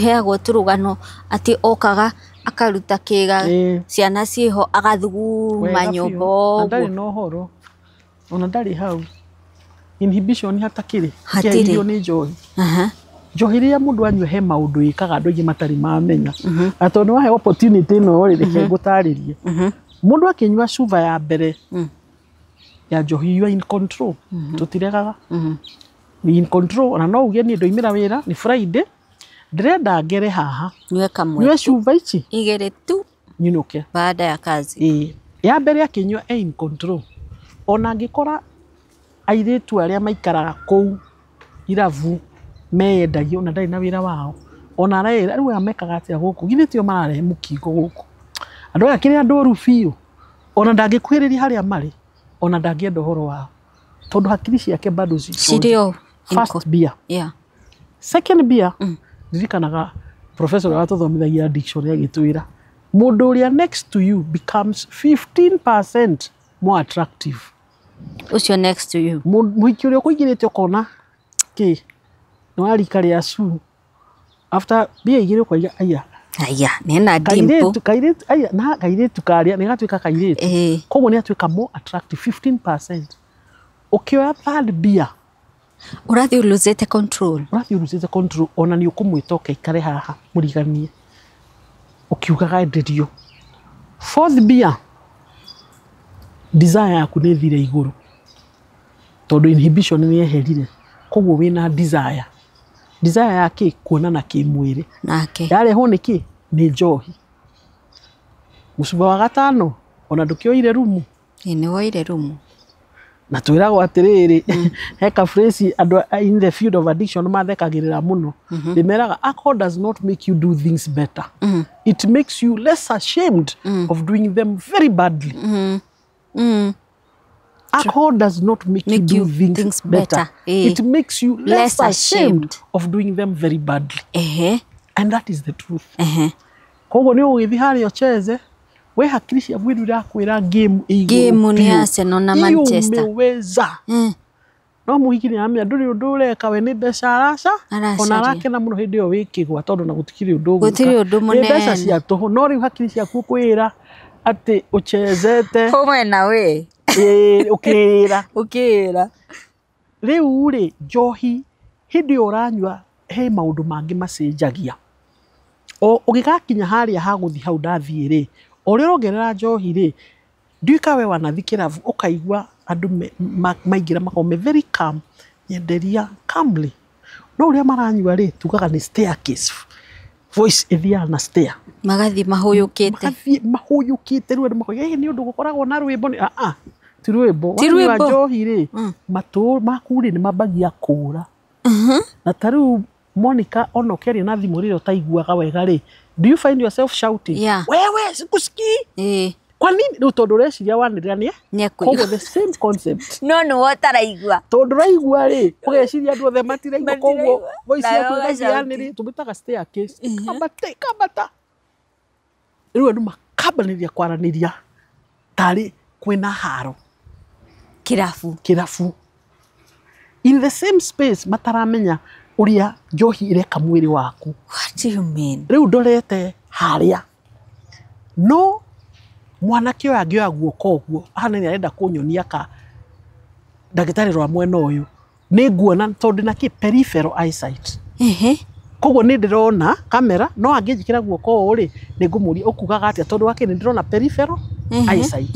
heagwo tũrũgano atĩ okaga akaruta kĩga, ciana ciĩho, agathuguma Wega biũ. nyũmba Na ndarĩ ũguo. na ũhoro ona ndarĩ hau, inhibition hatakĩrĩ. Hatirĩ. Kĩeherio nĩ njohi. Njohi rĩrĩa mũndũ anyua, he maũndũ ĩkaga andũ aingĩ matarĩ mamenya, na tondũ nĩ wahe opportunity ĩno rĩ, reke ngũtarĩrie. Mũndũ akĩnyua cuba ya mbere ya njohi, you are in control, tũtiregaga, ni in control. Ona no uge niĩ ndoimĩra wĩra, nĩ Friday, ndĩrenda ngere haha nyue kamwe, nyue cuba ici igĩrĩ tu nyinũke. Baada ya kazi. Ĩĩ, ya mbere akĩnyua e in control, ona angĩkora Airĩtu arĩa maikaraga kũu irabu meyendagia ona ndarĩ na wĩra wao, ona arera rĩu aya mekaga atĩa gũkũ? Githĩ tio mararehe mũkingo gũkũ? Andũ aya kĩrĩa andũ oru biũ, ona ndangĩkuhĩrĩria harĩa marĩ, ona ndangĩenda ũhoro wao, tondũ hakiri ciake bado Cirĩ o First beer. Second beer, ririkanaga professor ũrĩa watũthomithagia addiction agĩtwĩra mũndũ ũrĩa next to you becomes 15% more attractive. Ũcio next to you. Mũhiki ũrĩa ũkũingĩrĩte ũkona kĩ nĩ wa rika rĩa cu, after beer igĩrĩ ũkoiga aya. Aya, nena dimple. Kairĩtu aya na kairĩtu karĩa nĩ gatuĩka kairĩtu. Koguo nĩ atuĩka more attractive 15%. Ũkĩoya third beer, Ũrathiĩ ũlũzĩte control. Ũrathiĩ ũrutĩte control, ona nĩ ũkũmwĩta ũke haha mũriganie ũkiugaga enderio. Fourth beer, desire yaku nĩ ĩthire igũrũ tondũ inhibition nĩ yeherire, koguo wĩna desire. Desire ya kĩ? Kuonana kĩmwĩrĩ. Nake. Yarehwo nĩ kĩ? Nĩ njohi. Mũcuba wa gatano ona ndũkĩoire rumu. Ĩ, nĩ woire rumu. Na twĩragwo atĩrĩrĩ, he ka phrase andũ in the field of addiction mathekagĩrĩra mũno. Ndĩmeraga alcohol does not make you do things better, it makes you less ashamed of doing them very badly. Alcohol does not make you Make do you things, things better, better. Eh. It makes you less Less ashamed ashamed. of doing them very badly. And that is the truth. Koguo nĩ ũgũgĩthiĩ harĩa ũcheze we hakiri cia mwĩrĩ irakwĩra game ĩ igũrũ Game nĩ biũ. Arsenal na Hiyo Manchester. umeweza. No mũhiki nĩ aramenya ndũrĩ ũndũ ũreka, we nĩ mbeca araca. Aracaria. Ona arakena mũno hĩndĩ ĩyo wĩkĩgwa tondũ na gũtikĩrĩ ũndũ ũgwĩka. Gũtirĩ ũndũ Nĩ mbeca mũnene. cia tũhũ, no rĩu hakiri ciaku ũkwĩra atĩ ũchezete. Kũmwe na we. Ĩ, ũkĩĩra. Ũkĩĩra. Rĩu rĩ, njohi hĩndĩ ĩyo ũranyua he maũndũ mangĩ macenjagia. O ũgĩgakinya harĩa ha gũthiĩ hau ndathiĩ rĩ, o ũrĩa ũrongerera njohi rĩ, ndiũĩ ka we wanathiĩ kĩrabu ũkaigua andũ maingĩra makoragwo me very calm, nyenderia calmly, no ũrĩa maranyua rĩ, tugaga nĩ staircase voice, ĩthiaga na stair. Magathiĩ mahũyũkĩte. Magathiĩ mahũyũkĩte. Rĩu andũ makoiga, "Ĩ, nĩ ũndũ gũkoragwo na rwĩmbo?" Nĩ ah ah, ti rwĩmbo. Ti Wanyua rwĩmbo. njohi rĩ, matũ maku rĩ nĩ mambagia kũra. Na ta rĩu Monica, ona ũkĩaria na thimũ rĩrĩa ũtaiguaga wega rĩ, do you find yourself shouting? Yeah. "Wewe, sikusikii." Kwa nini? Rĩu tondũ ũreciria wanĩrĩra nĩ Nĩ koguo the same concept. No nĩ we ũtaraigua. Tondũ ũraigua rĩ, ũgeciria andũ othe matiraigua, koguo Matiraigua. voice Nawe yaku ĩgathiĩ ũgacauti. yanĩrĩire. Tũmĩtaga staircase, kambata kambata. Rĩu andũ makambanĩria kwaranĩria tarĩ kwĩna haro. Kĩrabu. Kĩrabu, in the same space, mataramenya ũrĩa njohi ĩreka mwĩrĩ waku. What do you mean? Rĩu ndorete harĩa no mwanake ũyũ angĩoya guoko ũguo ahana nĩ arenda kũnyonia ka ndagĩtarĩ rwa mwena ũyũ, nĩ nguona tondũ na kĩ peripheral eyesight. Koguo nĩ ndĩrona kamera, no angĩnjĩkĩra guoko ũũ rĩ, nĩ ngũmũria ũkugaga atĩa, tondũ wakĩ nĩ ndĩrona peripheral eyesight.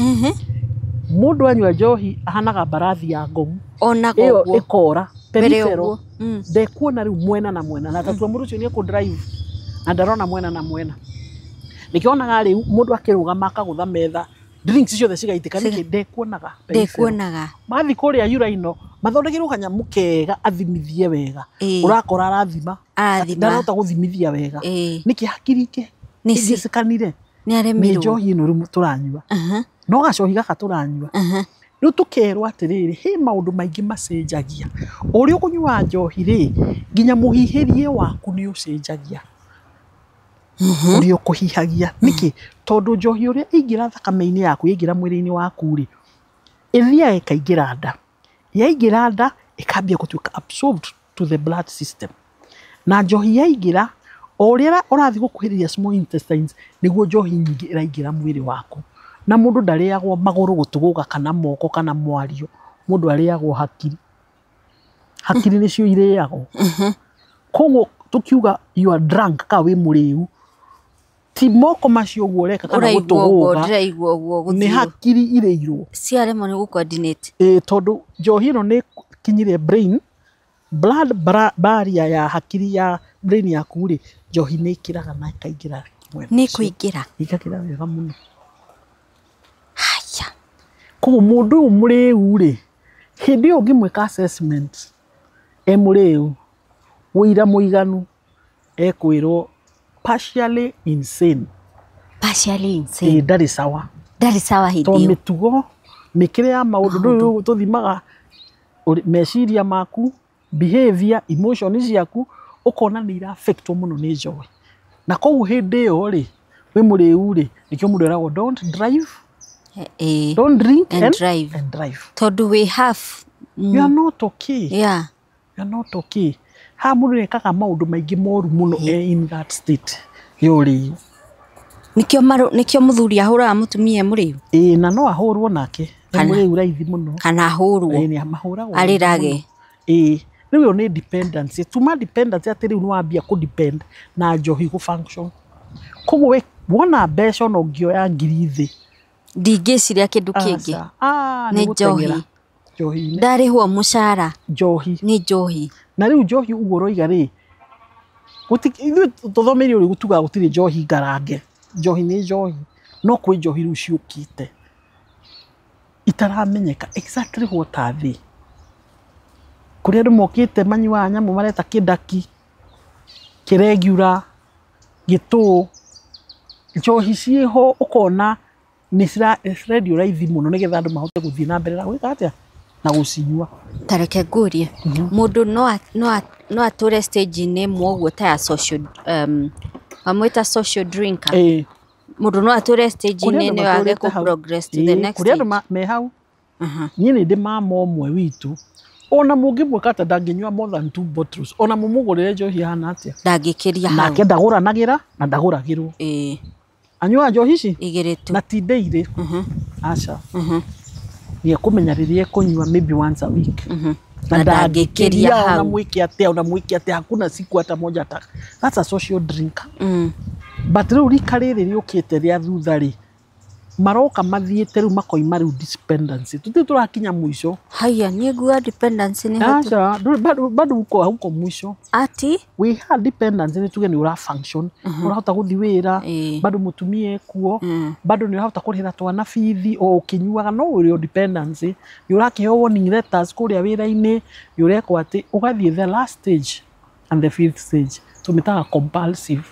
Mũndũ anyua njohi ahanaga mbarathi ya ngomu. Onaga ĩyo ũguo. ĩkora Mbere peripheral. ũguo. Ndekuona rĩu mwena na mwena, na tatua mũndũ ũcio nĩ ekũ drive na ndarona mwena na mwena. Nĩkĩo onaga rĩu mũndũ akĩrũgama akagũtha metha, drinks ciothe cigaitĩka. Nĩkĩ? Ndekuonaga peripheral. Ndekuonaga. Mathiĩ kũrĩa uraino mathondekerwo kanyamũ kega athimithie wega. Ũrakora arathima. Arathima. Ndarahota gũthimithia wega. Nĩkĩ? Hakiri ike ĩgĩcikanire. Nĩ Nĩ aremirwo. njohi ĩno rĩu tũranyua. No gacohi gaka tũranyua. Rĩu tũkerwo atĩrĩrĩ, he maũndũ maingĩ macenjagia ũrĩa ũkũnyua njohi rĩ, nginya mũhihĩrie waku nĩ ũcenjagia, ũrĩa ũkũhihagia. Nĩkĩ? Tondũ njohi ũrĩa ĩingĩra thakame-inĩ yaku, yaingĩra mwĩrĩ-inĩ waku rĩ, ĩthiaga ĩkaingĩra nda. Yaingĩra nda ĩkambia gũtuĩka absorbed to the blood system. Na njohi yaingĩra, o ũrĩa ũrathiĩ gũkuhĩrĩria small intestines, nĩguo njohi nyingĩ ĩraingĩra mwĩrĩ waku. Na mũndũ ndarĩagwo magũrũ, gũtũgũga, kana moko, kana mwario, mũndũ arĩagwo hakiri. Hakiri nĩcio irĩagwo. Koguo tũkiuga you are drunk ka wĩ mũrĩu, ti moko macio ũguo ũreka kana Ũraigua ũguo. gũtũgũga. Ndĩraigua ũguo. Nĩ Gũthiĩ hakiri irĩirwo. Ciaremwo nĩ gũ-coordinate. Ĩ, tondũ njohi ĩno nĩ kinyire brain blood barrier ya hakiri ya brain yaku rĩ, njohi nĩ ĩkĩraga na ĩkaingĩra mwena Nĩ ũcio. kũingĩra. Ĩkakĩra wega mũno. Haya. Koguo mũndũ ũyũ mũrĩu rĩ, Hĩndĩ ĩyo ũngĩmwĩka assessment e mũrĩu, wũira mũiganu, ekwĩrwo partially insane. Partially insane. Ĩ, ndarĩ sawa. Ndarĩ sawa hĩndĩ Tondũ ĩyo. mĩtugo, mĩkĩre ya maũndũ, rĩu tũthimaga meciria maku, behavior, emotion ciaku, ũkona nĩ ira-affectwo mũno nĩ njohi. Na koguo hĩndĩ ĩyo rĩ, wĩ mũrĩu rĩ, nĩkĩo mũndũ eragwo don't drive, don't drink and drive. And drive. Tondũ wĩ half. You are not okay. You are not okay. Haha mũndũ nĩekaga maũndũ maingĩ moru mũno e in that state ya ũrĩu. Nĩkĩo mũthuri ahũraga mũtumia e mũrĩu? Ĩĩ, na no ahũrwo nake. Nĩ mũrĩu raithi mũno. Kana ahũrwo. Ĩĩ, nĩ mahũragwo. Arĩrage. Ĩĩ, rĩu ĩyo nĩ dependency. Tuma dependency atĩ rĩu nĩ wambia kũ depend na njohi gũ function. Koguo we wona mbeca ona ũngĩoya ngiri thĩ, ndingĩciria kĩndũ kĩngĩ. Aca. Ah, nĩ nĩ gũteng'era. Njohi. Njohi-inĩ. Ndarĩhwo mũcara. Njohi. Nĩ njohi. Na rĩu njohi ũguo ũroiga rĩ, ithuĩ tũthomeire ũrĩ tugaga gũtirĩ njohi ngarange. Njohi nĩ njohi. No kwĩ njohi rĩu ciũkĩte itaramenyeka exactly what are they. Kũrĩ andũ mokĩte manyuaga nyamũ mareta kĩndaki, kĩregura, gĩtũ. Njohi ciĩho ũkona nĩ cirendio raithi mũno nĩgetha andũ mahote gũthiĩ na mbere na gwĩka atĩa, na gũcinyua. Ta reke ngũrie, mũndũ no atũre stage-inĩ ĩmwe ũguo ta ya social, wamwĩta social drinker? Ĩĩ. Mũndũ no atũre stage-inĩ Kũrĩ andũ ĩno age matũrĩte kũ hau. progress to the Ĩĩ, next kũrĩ andũ stage? me hau. Niĩ nĩ ndĩ mama ũmwe witũ, ona mũngĩmwĩka atĩa ndangĩnyua more than 2 bottles, ona mũmũgũrĩre njohi ĩhana atĩa. Ndangĩkĩria hau. Nake ndagũranagĩra na ndagũragĩrwo. Anyuaga njohi ici Igĩrĩ tu. Na ti daily. Aca. Nĩ ekũmenya rĩrĩa ekũnyua maybe once a week. Na Na ndangĩkĩria ndangĩkĩria hau. ona mwĩke atĩa, ona mwĩke atĩa, hakuna siku hata moja ata. That's a social drinker. But rĩu rika rĩrĩ rĩũkĩte rĩa thutha rĩ, maroka mathiĩte rĩu makoima rĩu dependency. Tũtirĩ tũrakinya mũico. Haya, niĩ nguga dependency nĩ hotu. Aca, bado uko huko mwisho. Ati? We had dependency nĩ tuge nĩ ũra function, ũrahota gũthiĩ wĩra, bado mũtumia ekuo, bado nĩ ũrahota kũrĩhĩra twana bithi o ũkĩnyuaga, no ũrĩ o dependency. Nĩ ũrakĩheo warning letters kũrĩa wĩra-inĩ, nĩ ũrekwo atĩ ũgathiĩ the last stage and the fifth stage, tũmĩtaga compulsive.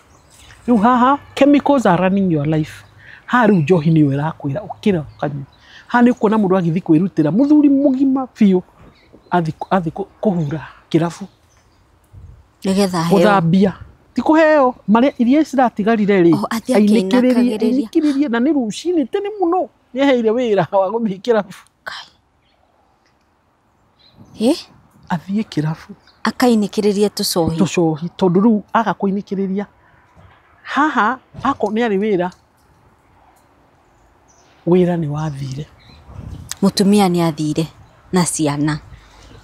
Rĩu haha chemicals are running your life. Haha rĩu njohi nĩyo ĩrakwĩra ũkĩra ũkanyua. Haha nĩ ũkuona mũndũ agĩthiĩ kwĩrutĩra, mũthuri mũgima biũ athi kũhura kĩrabu. Nĩgetha aheo. Gũthambia. Ti kũheo, marĩa iria ciratigarire rĩ, Oh, athiĩ ainĩkĩrĩrie, akĩinakagĩrĩria. ainĩkĩrĩrie, na nĩ rũcinĩ tene mũno nĩ aheire wĩra wa gũthiĩ kĩrabu. Kai. Ĩ? Athiĩ kĩrabu. Akainĩkĩrĩria tũcohi. Tũcohi, tondũ rĩu aga kũinĩkĩrĩria. Haha, akorwo nĩ arĩ wĩra, wĩra nĩ wathire. Mũtumia nĩ athire na ciana.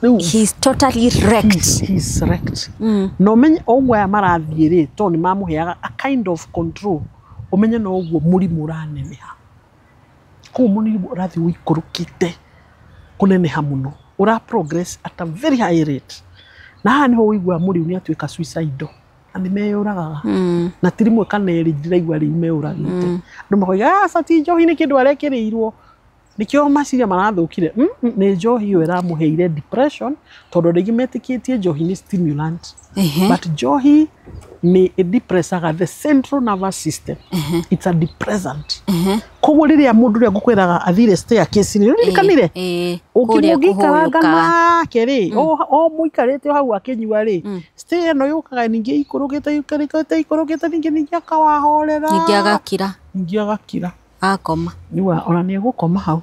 Rĩu He's totally wrecked. He's wrecked. Na ũmenye o ũguo aya marathiĩ rĩ, tondũ nĩ mamũheaga a kind of control, ũmenye no ũguo mũrimũ ũraneneha. Koguo mũrimũ ũrathiĩ ũikũrũkĩte kũneneha mũno. Ũra progress at a very high rate. Na haha nĩho ũiguaga mũrĩu nĩ atuĩka suicidal. Na nĩ meyũragaga. Na ti rĩmwe kana erĩ ndĩraigua rĩu meyũragĩte. Andũ makoiga, aca ti njohi nĩ kĩndũ arekĩrĩirwo. Nĩkĩo maciria marathũkire. Nĩ njohi ĩyo ĩramũheire depression, tondũ andũ aingĩ metĩkĩtie njohi nĩ stimulant. But njohi nĩ ĩdepressaga the central nervous system. It's a depressant. Koguo rĩrĩa mũndũ ũrĩa ngũkwĩraga athire staircase -inĩ, nĩũririkanire? Kũrĩa Ũngĩmũngĩikaranga kũhũyũkaga. nake rĩ, o mũikarĩte o hau akĩnyua rĩ, stair ĩno yũkaga ningĩ ikũrũkĩte, ikũrũkĩte, ikũrũkĩte, ningĩ ningĩ akawahorera. Ningĩ agakira. Ningĩ agakira. Akoma. Rĩu ona nĩ egũkoma hau.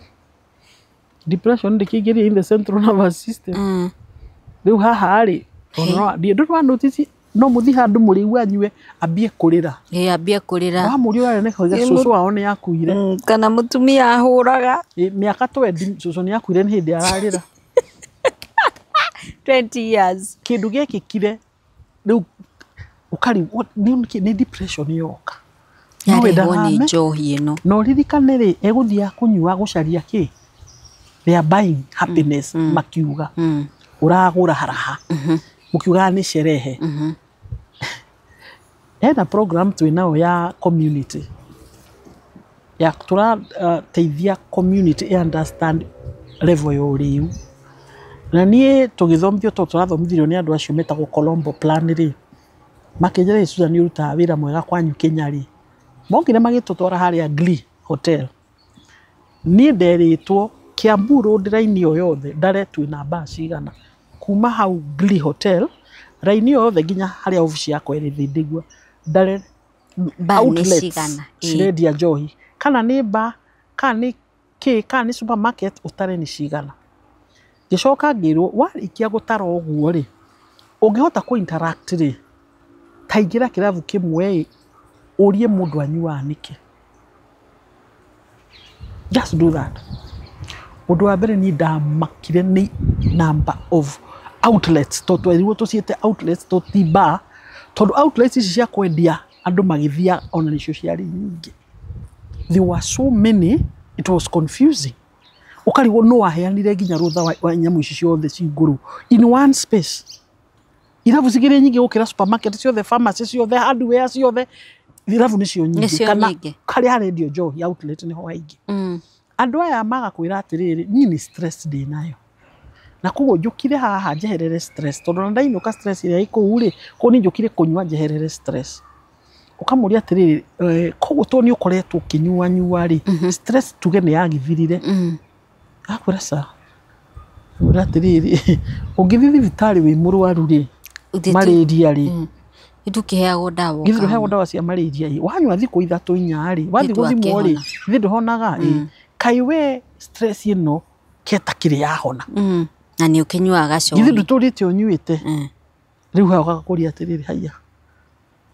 Depression ndĩkĩingĩria in the central nervous system. Rĩu haha rĩ, ndũrĩ wa notice no mũthiĩ handũ mũrĩu anyue ambie kũrĩra. Ĩ, ambie kũrĩra. Wamũria ũrarĩa nĩ koiga cũcũ wao nĩ akuire. Kana mũtumia ahũraga. Ĩ, mĩaka 20 cũcũ nĩ akuire nĩ hĩndĩ ararĩra. 20 years. Kĩndũ gĩekĩkire rĩu ũkarigwo nĩ depression yoka. No we Yarehwo nĩ ndarame. njohi ĩno. Na ũririkane rĩ, egũthiĩ kũnyua gũcaria kĩ? They are buying happiness makiuga. Ũragũra haraha. Mũkiugaga nĩ sherehe. Hena program twĩ nayo ya community. Ya tũrateithia community ĩ understand level ya ũrĩu. Na niĩ tũgĩthomithio tondũ tũrathomithirio nĩ andũ acio metagwo Colombo Plan rĩ, makĩnjĩra, "Ĩ Susan, ũrutaga wĩra mwega kwanyu Kenya rĩ." Mokire magĩtũtwara harĩa Glee Hotel. Niĩ nderĩtwo Kiambu Road raini o yothe ndare twĩna mbaa cigana kuma hau Glee Hotel, raini ĩyo yothe nginya harĩa obici yakwa ĩrĩ Thindigua, ndare Mbaa nĩ outlets cigana? Ĩĩ. cirendia njohi, kana nĩ bar, kana nĩ kĩ, kana nĩ supermarket, ũtare nĩ cigana. Ngĩcoka ngĩrwo warĩkia gũtara ũguo rĩ, ũngĩhota kũ interact rĩ, ta ingĩra kĩrabu kĩmwe ĩ, ũrie mũndũ anyuaga nĩkĩ. Just do that. Ũndũ wa mbere niĩ ndamakire nĩ number of outlets, tondũ twerirwo tũciĩte outlets, to ti bar, tondũ outlets ici cia kwendia andũ magĩthiaga ona nĩcio ciarĩ nyingĩ. There were so many, it was confusing. Ũkarigwo no waheanire nginya rũtha wa nyamũ ici ciothe ci ngũrũ in one space. Irabu cikĩrĩ nyingĩ gũkĩra supermarket ciothe, pharmacy ciothe, hardware ciothe, irabu nĩcio nyingĩ. Nĩcio Kana nyingĩ. harĩa harendio njohi outlet nĩho haingĩ. Andũ aya magakwĩra atĩrĩrĩ, niĩ nĩ stress ndĩ nayo, na koguo njũkire haha njeherere stress, tondũ ona ndainũka stress ĩrĩa ĩ kũu rĩ, koguo niĩ njũkire kũnyua njeherere stress. Ũkamũria atĩrĩrĩ, koguo tondũ nĩ ũkoretwo ũkĩnyuanyua rĩ, stress tuge nĩ yagĩthirire? Akwĩra ca. Mwĩra atĩrĩrĩ, ũngĩthiĩ thibitarĩ wĩ mũrwaru rĩ, malaria rĩ, Nĩtũkĩheagwo ndawa. Githĩ ndũheagwo ndawa cia malaria ĩ? Wanyua thikũ 3 4 rĩ, wathiĩ gũthimwo rĩ, Ndwakĩhona. githĩ ndũhonaga ĩ? Kaĩ we stress ĩno ketakĩrĩ yahona? Na nĩ ũkĩnyuaga gacohi. Githĩ ndũtũrĩte ũnyuĩte? Rĩu hau gagakũria atĩrĩrĩ, haiya,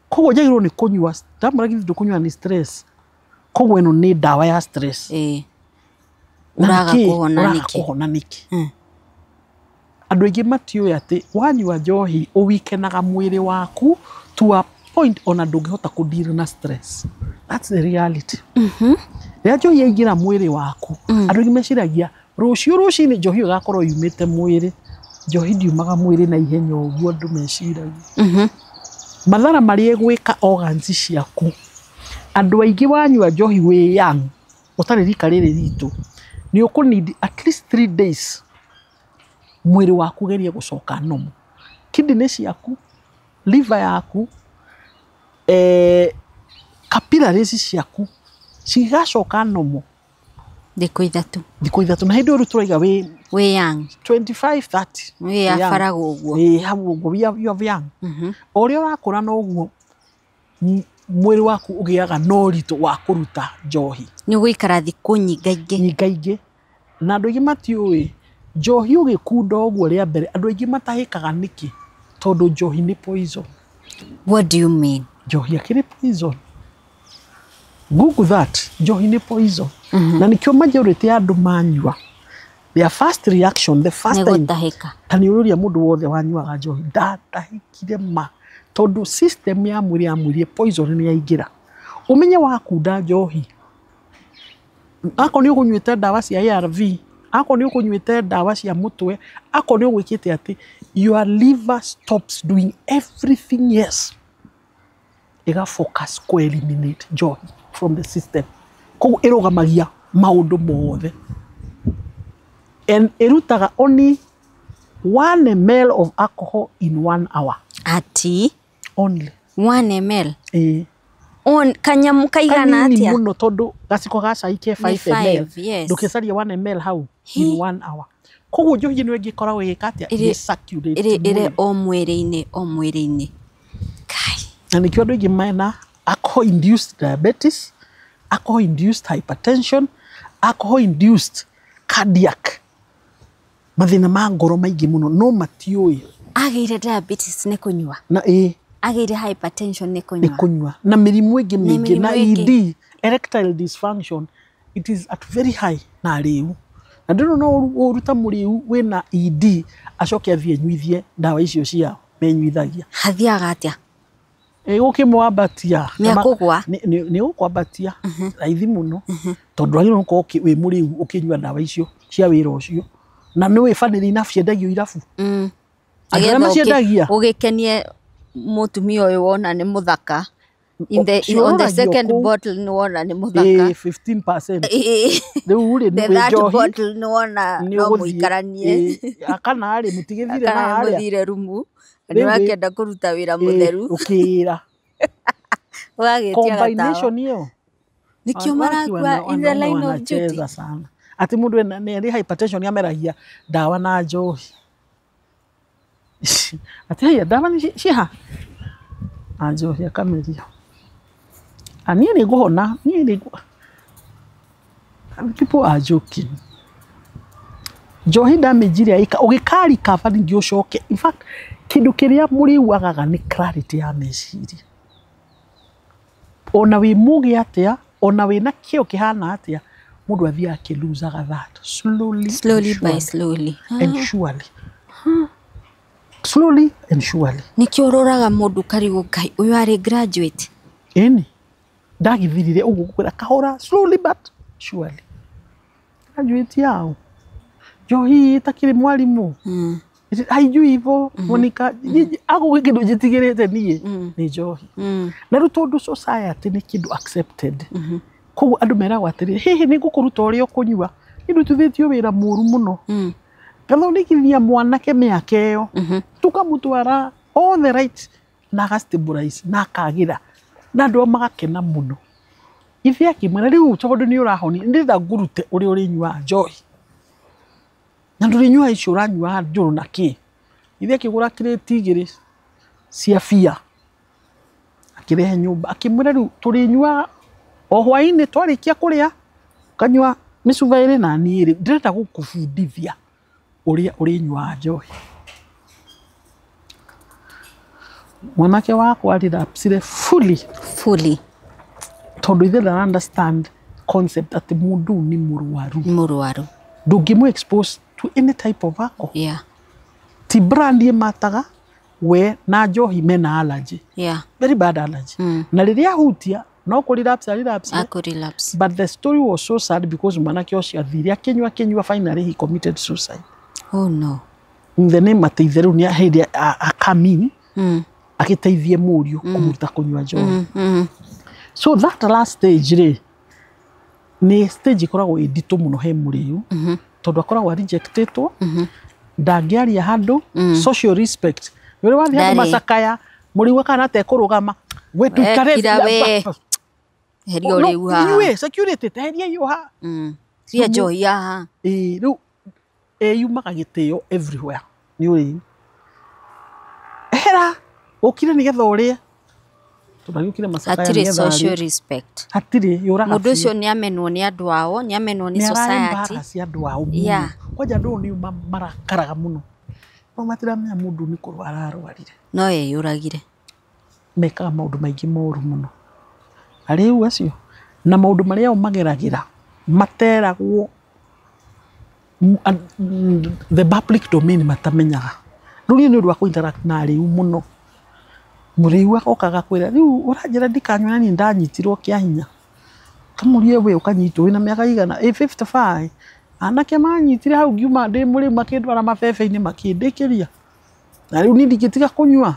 koguo njagĩrĩirwo nĩ kũnyua? Ndamwĩra, githĩ ndũkũnyua nĩ stress? Koguo ĩno nĩ ndawa ya stress. Na Ũraga nĩkĩ? kũhona Ũraga nĩkĩ? kũhona nĩkĩ? Andũ aingĩ matiũĩ atĩ wanyua njohi ũwikenaga mwĩrĩ waku to a point ona ndũngĩhota kũdeal na stress. That's the reality. Rĩrĩa njohi yaingĩra mwĩrĩ waku, andũ aingĩ meciragia rũciũ rũcinĩ njohi ĩyo ĩgakorwo yumĩte mwĩrĩ. Njohi ndiumaga mwĩrĩ na ihenya ũguo andũ meciragia. Mathara marĩa ĩgwĩka organs ciaku, andũ aingĩ wanyua njohi wĩ young, ũtarĩ rika rĩrĩ ritũ, nĩ ũkũ need at least 3 days mwĩrĩ waku ũgerie gũcoka normal. Kidney ciaku, liver yaku, capillaries ciaku cigacoka normal Thikũ 3. Thikũ 3, na hĩndĩ ĩyo rĩu tũraiga wĩ Wĩ young. 25, 30. Wĩ ya ũguo. Ĩ, hau ũguo you are young. O ũrĩa ũrakũra noguo mwĩrĩ waku ũgĩaga na ũritũ wa kũruta njohi. Nĩ ũgũikara thikũ nyingaingĩ. Nyingaingĩ. Na andũ aingĩ matiũĩ njohi ũgĩkunda ũguo rĩa mbere, andũ aingĩ matahĩkaga nĩkĩ? Tondũ njohi nĩ poison. What do you mean? Njohi akĩrĩ poison. Google that. Njohi nĩ poison. Na nĩkĩo majority ya andũ manyua, their first reaction, the first Nĩ time, gũtahĩka. ta nĩ ũrũria mũndũ wothe wanyuaga njohi ndatahĩkire ma, tondũ system ya mwĩrĩ ya mwĩrĩ poison nĩ yaingĩra. Ũmenye wakunda njohi, akorwo nĩ ũkũnyuĩte ndawa cia ARV, akorwo nĩ ũkũnyuĩte ndawa cia mũtwe, akorwo nĩ ũgwĩkĩte atĩ, your liver stops doing everything else, ĩga focus kũ eliminate njohi from the system. Koguo ĩrũgamagia maũndũ mothe and ĩrutaga only 1 ml of alcohol in one hour. Ati? Only. 1 ml? Ĩĩ. On kanyamu kaigana Kanini atĩa? mũno, tondũ gaciko ga cai ke Nĩ 5 ml. 5, yes. Ndũkĩcaria 1 ml hau in one hour. Koguo njohi ĩno ĩngĩkoragwo ĩgĩka atĩa? Ĩgĩ-circulate Ĩrĩ mwĩrĩ. o mwĩrĩ-inĩ, o mwĩrĩ-inĩ. Kai. Na nĩkĩo andũ aingĩ mena alcohol induced diabetes, alcohol induced hypertension, alcohol induced cardiac mathĩna ma ngoro maingĩ mũno, no matiũĩ. Agĩire diabetes nĩ kũnyua? Na ĩ. Agĩire hypertension nĩ Nĩ kũnyua? Kũnyua, na mĩrimũ ĩngĩ mĩingĩ, na Mĩrimũ ĩngĩ. ED, erectile dysfunction, it is at very high na rĩu na ndĩrona no ũruta mũrĩu wĩna ED acoke athiĩ enyuithie ndawa icio ciao menyuithagia. Hathiaga atĩa? Ĩgũkĩmwambatia. Nĩ akũgwa? Nĩ gũkwambatia raithi mũno, tondũ wagĩrĩirwo gũkorwo wĩ mũrĩu ũkĩnyua ndawa icio cia wĩra ũcio, na nĩ wĩ funnily enough ciendagio irabu. Andũ arĩa Nĩgetha maciendagia ũgĩkenie mũtumia ũyũ wona nĩ mũthaka. In the, on the Ciororagio second kũu. bottle nĩ wona nĩ mũthaka. Ĩĩ, 15%. Rĩu rĩ The nĩ third njohi bottle nĩ wona nĩ no ũgũthiĩ. Mũikaranie. Ĩĩ, kana rĩ mũtigĩthire kana na nĩ harĩa mũthire rumu na nĩ Rĩu ĩ- ũrakĩenda kũruta wĩra mũtheru, ũkĩĩra ũgagĩtia gatawa. Combination ĩyo. Nĩkĩo Watu marakua in the wanaume line of duty. wanacheza sana atĩ mũndũ nĩ arĩ hypertension ameragia ndawa na njohi, atĩ haya ndawa nĩ ciha na njohi akameria. Ah, niĩ nĩ ngũhona, niĩ nĩ people are joking. Njohi damage ĩrĩa ĩka ũgĩka recover ningĩ ũcoke, in fact kĩndũ kĩrĩa mũrĩuagaga nĩ clarity ya meciria. Ona wĩ mũgĩ atĩa, ona wĩna kĩo kĩhana atĩa, mũndũ athiaga akĩlusaga that slowly and Slowly by surely. Slowly. And surely, slowly and surely. Nĩkĩo ũroraga mũndũ karigwo, Ngai, ũyũ arĩ graduate. Ĩni ndagithirire ũguo ngũkwĩra kahora, slowly but surely. Graduate yao njohi ĩtakĩrĩ mwarimũ haijui hivo. Monica, agũgĩ kĩndũ njĩtigĩrĩte niĩ nĩ njohi. Na rĩu tondũ society nĩ kĩndũ accepted, koguo andũ meragwo atĩrĩrĩ, hihi nĩ ngũkũruta ũrĩa ũkũnyua. Nĩ ndutithĩtio wĩra mũru mũno ngathondekithia mwanake mĩaka ĩyo, tukamũtwara all the right na agastabilize na akagĩra na andũ magakena mũno. Ithe akĩmwĩra, rĩu tondũ nĩ ũrahoni, ndĩrenda ngũrute ũrĩa ũrĩnyuaga njohi na ndũrĩnyua icio ũranyua njũrũ na kĩ. Ithe akĩgũra kirĩti 2 cia bia akĩrehe nyũmba, akĩmwĩra, rĩu tũrĩnyuaga o hwaĩ-inĩ, twarĩkia kũrĩa ũkanyua mĩcuba 2 na niĩ rĩ ndĩrenda gũkũbundithia ũrĩa ũrĩnyuaga njohi. Mwanake wakwa relapsire fully. Fully. Tondũ ithe ndara understand concept atĩ mũndũ ũyũ nĩ mũrwaru. Nĩ mũrwaru. Ndũngĩmũ expose to any type of alcohol. Ti brand ĩmataga we na njohi mena allergy, very bad allergy, na rĩrĩa ahutia no kũ relapse, relapse. Akũ relapse. But the story was so sad because mwanake ũcio athire akĩnyua akĩnyua, finally he committed suicide. Oh no. In the name atĩ ithe rĩu nĩ hĩndĩ akamin agĩteithie mũriũ kũmũruta kũnyua njohi. So that last stage rĩ, nĩ stage ĩkoragwo ĩ nditũ mũno he mũrĩu, tondũ akoragwo rejectĩtwo, ndangĩaria handũ, social respect nĩ ũrĩ wathiĩ handũ Ndarĩ. Macakaya mũrĩu akana atekũrũgama, we tuikare. Kira we. Heria ũrĩu haha. Inyuĩ security teheria iyo ha. Ria njohi haha. Ĩĩ, rĩu eyumaga gĩtĩo everywhere nĩ ũrĩu, ehera ũkire nĩgetha ũrĩe, tondũ agĩũkire macakaya Hatirĩ nĩgetha social arĩe. Respect. Hatirĩ yũraga. Mũndũ ũcio nĩ amenwo nĩ andũ ao, nĩ amenwo nĩ society. Nĩ andũ ao mũno. Kwanja andũ nĩ marakaraga mũno no matiramenya mũndũ nĩ kũrwara ararwarire. No eyũragire. Mekaga maũndũ maingĩ moru mũno arĩu acio na maũndũ marĩa o mageragĩra materagwo the public domain matamenyaga. Rĩu niĩ nĩ ũndũ wa kũ-interact na arĩu mũno, mũrĩu agoka agakwĩra, rĩu ũranjĩra ndikanyua na niĩ ndanyitirwo kĩa hinya. Kamũrie, we ũkanyitwo wĩna mĩaka igana? Ĩ 55. Anake manyitire hau ngiuma ndĩ mũrĩu, makĩndwara mabebe-inĩ, makĩndĩkĩria, na rĩu niĩ ndingĩtiga kũnyua.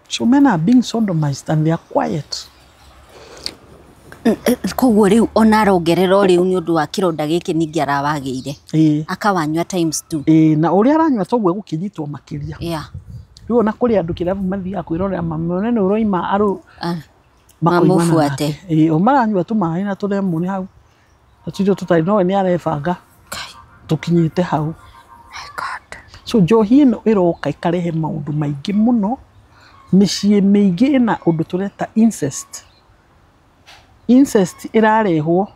So men are being sodomized and they are quiet. Koguo rĩu ona arongerera ũrĩu nĩ ũndũ wa kĩronda gĩkĩ ningĩ arawagĩire. Ĩĩ. Akawanyua times two. Ĩĩ, na ũrĩa aranyua toguo egũkĩnyitwo makĩria. Rĩu ona kũrĩ andũ kĩrabu mathiaga kwĩrorera mamone nĩ ũroima arũ makoimana. Mamũbuate. Nake. Ĩĩ, o maranyua tũmaĩ na tũremoni hau na tũirio tũtarĩ nowe nĩ arebanga. Kai. Tũkinyĩte hau. My God. So njohi ĩno ĩroka ĩkarehe maũndũ maingĩ mũno. Mĩciĩ mĩingĩ ĩna ũndũ tũreta incest. Incest ĩrarehwo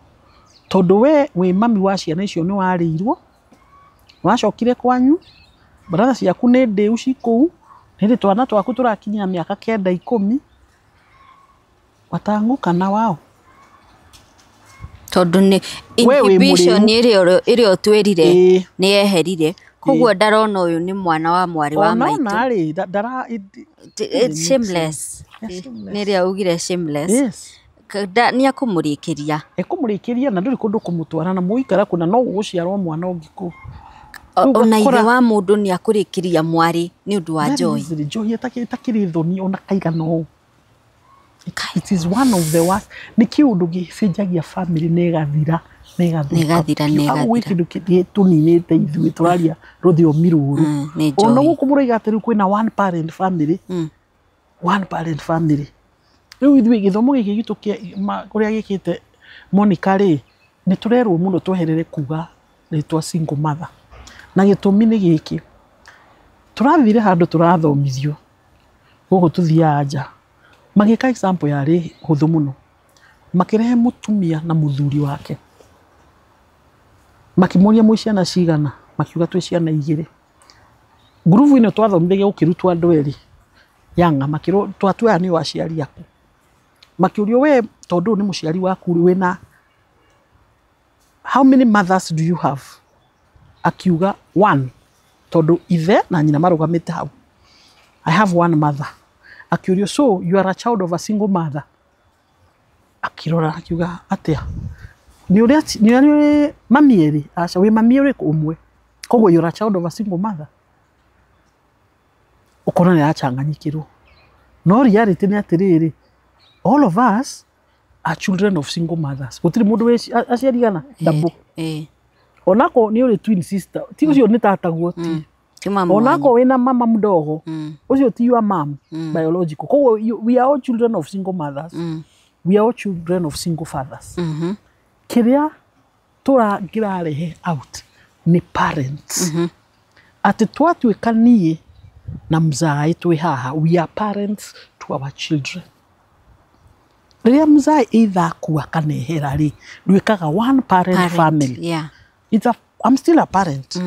tondũ we wĩ mami wa ciana icio, nĩ warĩirwo, wacokire kwanyu, brother ciaku nĩ ndĩu ci kũu, hĩndĩ twana twaku tũrakinyia mĩaka 9, 10, watang'ũka na wao. Tondũ nĩ We wĩ inhibition mũrĩu. ĩrĩa ũtwĩrire nĩ yeherire, koguo ndarona ũyũ nĩ mwana wa mwarĩ wa ona maitũ. Ona rĩ ndara It's shameless. Yeah, shameless. Nĩ ĩrĩa augire shameless. Yes. Nĩ akũmũrĩkĩria. Ekũmũrĩkĩria na ndũrĩ kũndũ kũmũtwara na mũikara kũna no gũgũciarwo mwana ũngĩ kũu. Rĩu Ona ithe ũgakora- wa mũndũ nĩ akũrĩkĩria mwarĩ nĩ ũndũ wa Very njohi. easily. Njohi ĩtakĩrĩ thoni ona kaigana ũũ. It is one of the worst. Nĩ kĩũndũ gĩcenjagia family na ĩgathira na ĩgathũka Na ĩgathira, na biũ. Au gwĩ ĩgathira. kĩndũ tũninĩte ithuĩ tũraria rũthiomi rũrũ. Nĩ Ona njohi. gũkũ mũroiga atĩ rĩu kwĩna one parent family. One parent family. Rĩu ithuĩ gĩthomo gĩkĩ gitũ kũrĩa gĩkĩte Monica rĩ, nĩ tũrerwo mũno tweherere kuga rĩtwa single mother. Na gĩtũmi nĩ gĩkĩ, tũrathire handũ tũrathomithio gũkũ tũthiaga nja, magĩka example yarĩ hũthũ mũno, makĩrehe mũtumia na mũthuri wake, makĩmoria mwĩ ciana cigana, makiuga twĩ ciana igĩrĩ. Ngurubu ĩno twathomithagia gũkĩrutwo andũ erĩ yanga, makĩrwo twatuoya nĩo aciari aku, makĩũrio we tondũ ũyũ nĩ mũciari waku rĩ, wĩna how many mothers do you have? Akiuga one, tondũ ithe na nyina marũgamĩte hau. I have one mother. Akiũrio so you are a child of a single mother? Akĩrora akiuga atĩa? Nĩ ũrĩa nĩ ũrĩa mami erĩ? Aca, wĩ mami ũrĩkũ? Ũmwe. Koguo you are a child of a single mother. Ũkona nĩ arachanganyikĩrwo. No reality nĩ atĩrĩrĩ, all of us are children of single mothers. Gũtirĩ mũndũ wĩ aciari gana double. Onako nĩ ũrĩ twin sister, ti ũcio nĩ tataguo ti. Ti mamu Onako wanyu. wĩna mama mdogo, ũcio ti your mom biological. Koguo we are all children of single mothers. We are all children of single fathers. Kĩrĩa tũrangĩrarehe out nĩ parents. Atĩ twatuĩka niĩ na mzae twĩ haha, we are parents to our children. Rĩrĩa mzae either akua kana ehera rĩ, nduĩkaga one parent, Parent, family. I'm still a parent.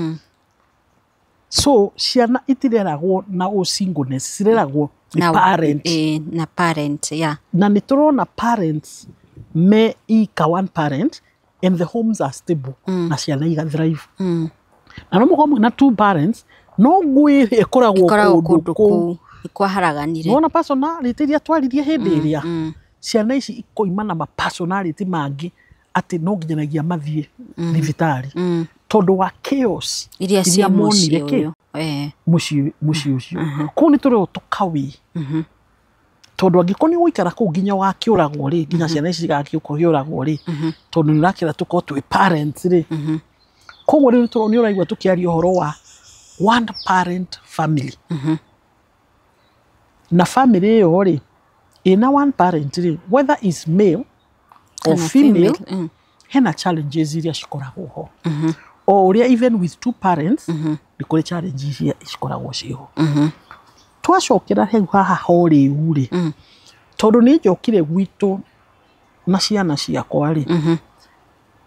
So ciana itireragwo na ũ singleness, cireragwo nĩ Na, parent. Na parent, yeah. Na nĩ tũrona parents me ika one parent and the homes are stable na ciana iga thrive. Na no mũkorwo mwĩna two parents, no ngũĩ ĩkoragwo Ĩkoragwo kũndũ kũndũ kũu. kũu. Kwaharaganire. Nĩwona personality iria twaririe hĩndĩ ĩrĩa, ciana ici ikoima na ma personality mangĩ atĩ no nginyanagia mathiĩ thibitarĩ tondũ wa chaos Iria ciĩ monire mũciĩ kĩ ũyũ. Mũciĩ ũcio. Kũu nĩ tũrerwo tũkawĩ, tondũ angĩkorwo nĩ ũgũikara kũu nginya wakĩũragwo rĩ, nginya ciana ici cigakĩũragwo rĩ, tondũ nĩ ũrakĩra tũkorwo twĩ parents rĩ. Koguo rĩu nĩ ũraigua tũkĩaria ũhoro wa one parent family. Na family ĩyo rĩ, ĩna one parent rĩ, whether is male or Kana female, hena challenges iria cikoragwo ho. O ũrĩa even with two parents nĩ kũrĩ challenges iria cikoragwo ciho. Twacokera hau haha ho rĩu rĩ, tondũ nĩ njokire gwitũ na ciana ciakwa rĩ,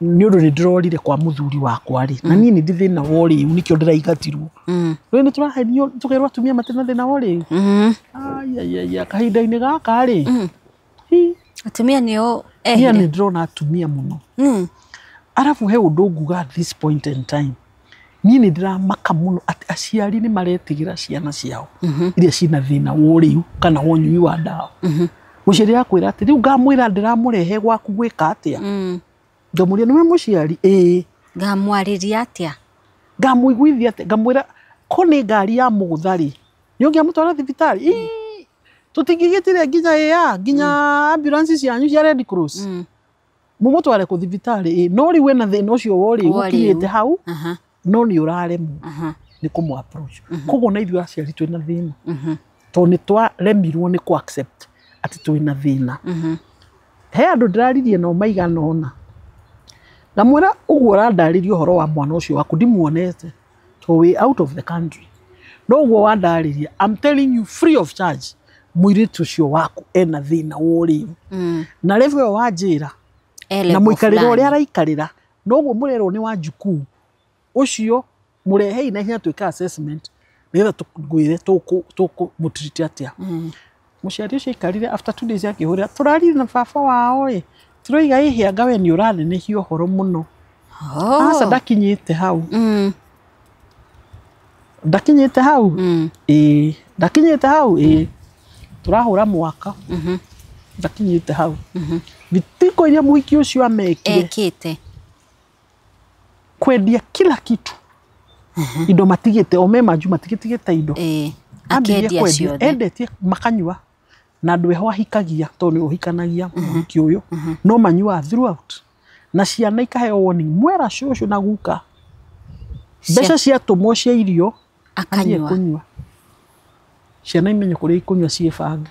nĩ ũndũ nĩ ndĩrorire kwa mũthuri wakwa rĩ, na niĩ nĩ ndĩ thĩna wa ũrĩu, nĩkĩo ndĩraingatirwo. Rĩu nĩ tũrahenio tũkerwo atumia matirĩ na thĩna wa ũrĩu. Aiaiaia, kahinda-inĩ gaka rĩ, hi, Atumia nĩo niĩ ehire. nĩ ndĩrona atumia mũno. Arabu he ũndũ nguga at this point in time, niĩ nĩ ndĩramaka mũno atĩ aciari nĩ maretigĩra ciana ciao iria ciĩna thĩna wa ũrĩu kana wa ũnyui wa ndawa. Mũciari akwĩra atĩ rĩu ngamwĩra ndĩramũrehe gwaku gwĩka atĩa? Ngamũria nĩwe mũciari? Ĩĩ. Ngamwarĩria atĩa? Ngamũiguithia atĩa? Ngamwĩra ko nĩ ngari ya mũgũtha rĩ, nĩ ũngĩamũtwara thibitarĩ? Ii, tũtingĩgĩtire nginya ĩa nginya ambulance cianyu cia Red Cross mũmũtware kũ thibitarĩ? Ĩ, no rĩu wĩna thĩna ũcio wa ũrĩu Wa ũrĩu. ũkinyĩte hau, no nĩ ũraremwo nĩ kũmũ approach. Koguo na ithuĩ aciari twĩna thĩna, tondũ nĩ twaremirwo nĩ kũ accept atĩ twĩna thĩna. He andũ ndĩraririe nao maigana ũna, ngamwĩra ũguo ũrandarĩria ũhoro wa mwana ũcio waku ndimuonete tondũ wĩ out of the country, no ũguo wandarĩria, I'm telling you free of charge, mũirĩtu ũcio waku ena thĩna wa ũrĩu na level ĩyo wanjĩra E na level mũikarĩre ũrĩa fulani. araikarĩra noguo mũrerwo nĩ wa njukuu ũcio, mũrehei na ihenya twĩke assessment nĩgetha tũngwĩre tũkũmũtreat atĩa. Mũciari ũcio aikarire, after 2 days akĩhũrĩra, tũrarire na baba wao ĩ, tũroiga ĩhĩ anga we nĩ ũranenehia ũhoro mũno. Aca, ndakinyĩte hau. Ndakinyĩte hau. Ĩĩ, ndakinyĩte hau. Ĩĩ, tũrahũra mwaka ndakinyĩte hau. Vitiko iria mũhiki ũcio amekire Ekĩte. Kwendia kila kitu, indo matigĩte o me manju matigĩtigĩte indo. Ĩĩ. Ambirie Akendia kwendia ciothe. Endetie makanyua Na andũ eho ahikagia, tondũ nĩwe ũhikanagia mũhiki ũyũ, no manyuaga throughout, na ciana ikaheo warning, mwera cũcũ na guka mbeca ciatũmwo cia irio athiĩ akanyua. Kũnyua. Ciana imenye kũrĩa ikũnyua ciĩbange.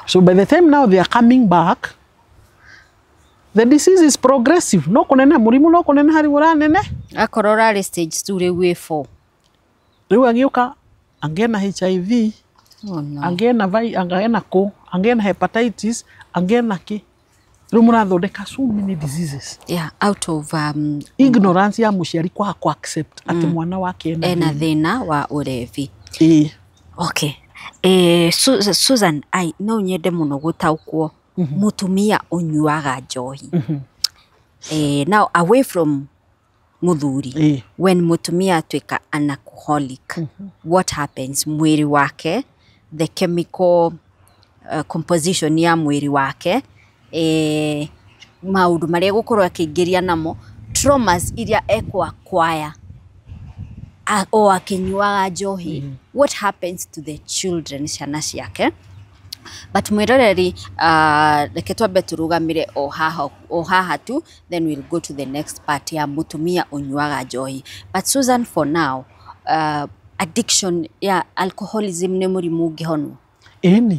So by the time now they are coming back, the disease is progressive, no kũnene mũrimũ, no kũnene harĩ ũranene. Akorwo ũrarĩ stage 2, rĩu wĩ 4. Rĩu agĩũka angĩena HIV, Oh, no. angĩena angĩena kũ, angĩena hepatitis, angĩena kĩ. Rĩu mũrathondeka so many diseases. Yeah, out of Ignorance ya mũciari kwaga ku accept atĩ mwana wake ena ena thĩna. Thĩna wa ũrevi. Ĩĩ. Okay. Susan, ai no nyende mũno gũtaũkwo mũtumia ũnyuaga njohi, now away from mũthuri, when mũtumia atuĩka an alcoholic, what happens mwĩrĩ wake, the chemical composition ya mwĩrĩ wake, maũndũ marĩa egũkorwo akĩingĩria namo, traumas iria ekũ-acquire o akĩnyuaga njohi, what happens to the children, ciana ciake? But mwĩroreri, reke twambe tũrũgamĩre o haha, o haha tu, then we'll go to the next part ya mũtumia ũnyuaga njohi. But Susan, for now, addiction ya alcoholism nĩ mũrimũ ũngĩhonwo? Ĩni,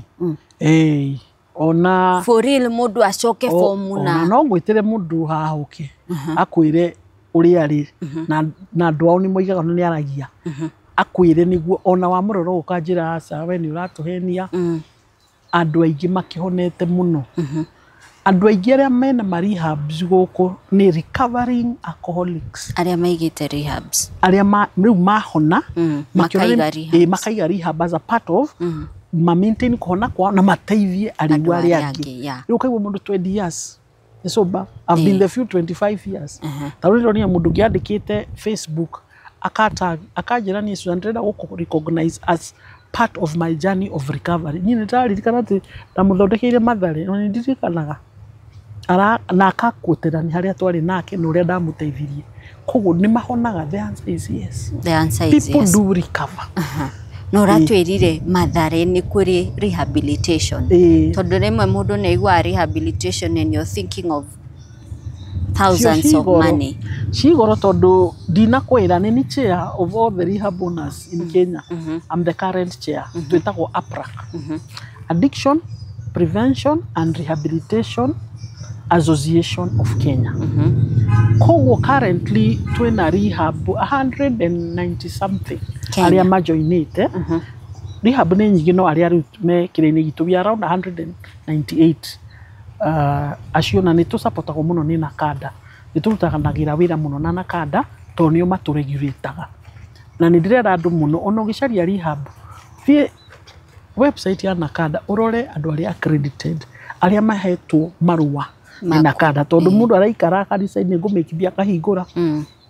ĩĩ, ona For real, mũndũ acoke fomu ona na no ngwĩtĩre mũndũ haha ũke akwĩre ũrĩa arĩ, na andũ ao nĩ moigaga na nĩ aragia, akwĩre nĩguo ona wamũrora ũkanjĩra aca, we nĩ ũratũhenia. Andũ aingĩ makĩhonete mũno. Andũ aingĩ arĩa mena ma rehabs gũkũ nĩ recovering alcoholics. Arĩa maigĩte rehabs. Arĩa rĩu mahona, makĩona makaiga rehabs. Ĩ, makaiga rehab as a part of ma maintain kũhona kwao na mateithie arĩu Andũ arĩa arĩa angĩ. angĩ, yeah. Rĩu ũkaigua mũndũ 20 years nĩ sober, I've been the few 25 years. Ta rĩu ndĩronire mũndũ ũngĩ andĩkĩte Facebook, akatag, akanjĩra, "Niĩ Susan, ndĩrenda gũkũ recognize as part of my journey of recovery." Niĩ nĩ ndĩraririkana atĩ ndamũthondekeire Mathare, na nĩ ndirikanaga na akakuotera nĩ harĩa twarĩ nake na ũrĩa ndamũteithirie. Koguo nĩ mahonaga, the answer is yes. The answer is People yes. do recover. Na ũratwĩrire Mathare nĩ kũrĩ rehabilitation. Ĩĩ. Tondũ rĩmwe mũndũ nĩ aiguaga rehabilitation and you're thinking of thousands of Cigoro. money. Cigoro, tondũ ndinakwĩra nĩ ni chair of all the rehab owners in Kenya. I'm the current chair. Twĩtagwo APRAC, Addiction Prevention and Rehabilitation Association of Kenya. Koguo currently twĩna rehab 190 something Kenya. arĩa majoinĩte rehab. Nĩ nyingĩ, no arĩa rĩu me kĩrĩa-inĩ gitũ, we are around 198. Acio na nĩ tũsapotagwo mũno nĩ NACADA, nĩ tũrutanagĩra wĩra mũno na NACADA tondũ nĩo matũregurĩtaga. Na nĩ ndĩrera andũ mũno, ona ũgĩcaria rehab, thiĩ website ya NACADA ũrore andũ arĩa accredited, arĩa mahetwo marũa nĩ NACADA, tondũ mũndũ araikara kanitha-inĩ ngũmĩkithia, akahingũra,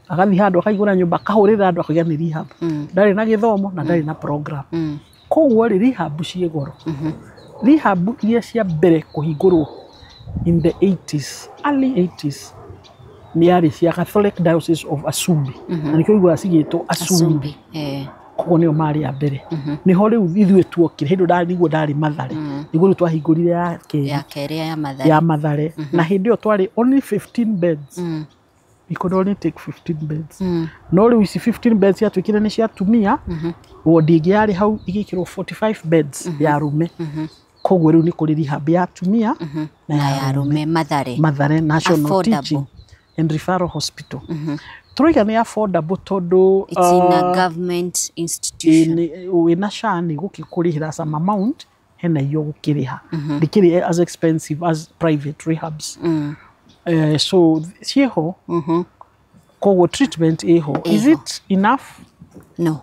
agathiĩ handũ akahingũra nyũmba, akahũrĩra andũ, akauga nĩ rehab, ndarĩ na gĩthomo na ndarĩ na program. Koguo rĩ, rehab ciĩ goro. Rehab iria cia mbere kũhingũrwo in the 80s, early 80s, nĩ yarĩ cia Catholic Diocese of Asumbi, na nĩkĩo ũiguaga cigĩtwo Asumbi. Asumbi. Koguo nĩo marĩ a mbere. Nĩho rĩu ithuĩ tuokire hĩndĩ ĩyo niguo ndarĩ Mathare, niguo rĩu twahingũrire ya kerĩ. Ya kerĩ ya Mathare. Ya Mathare. Na hĩndĩ ĩyo twarĩ only 15 beds. We could only take 15 beds. No rĩu ici 15 beds ciatuĩkire nĩ cia atumia, wodi ĩngĩ yarĩ hau igĩkĩrwo 45 beds ya arũme. Koguo rĩu nĩ kũrĩ rehab ya atumia na na ya ya arũme Mathare. Mathare National Affordable. Teaching and Referral Hospital. Tũrauga nĩ affordable tondũ It's in a government institution. Wĩna SHA nĩ gũkĩkũrĩhĩra some amount, hena irio gũkĩrĩha, ndĩkĩrĩ as expensive as private rehabs. So ciĩho, koguo treatment ĩho. Is Ĩho. it enough? No.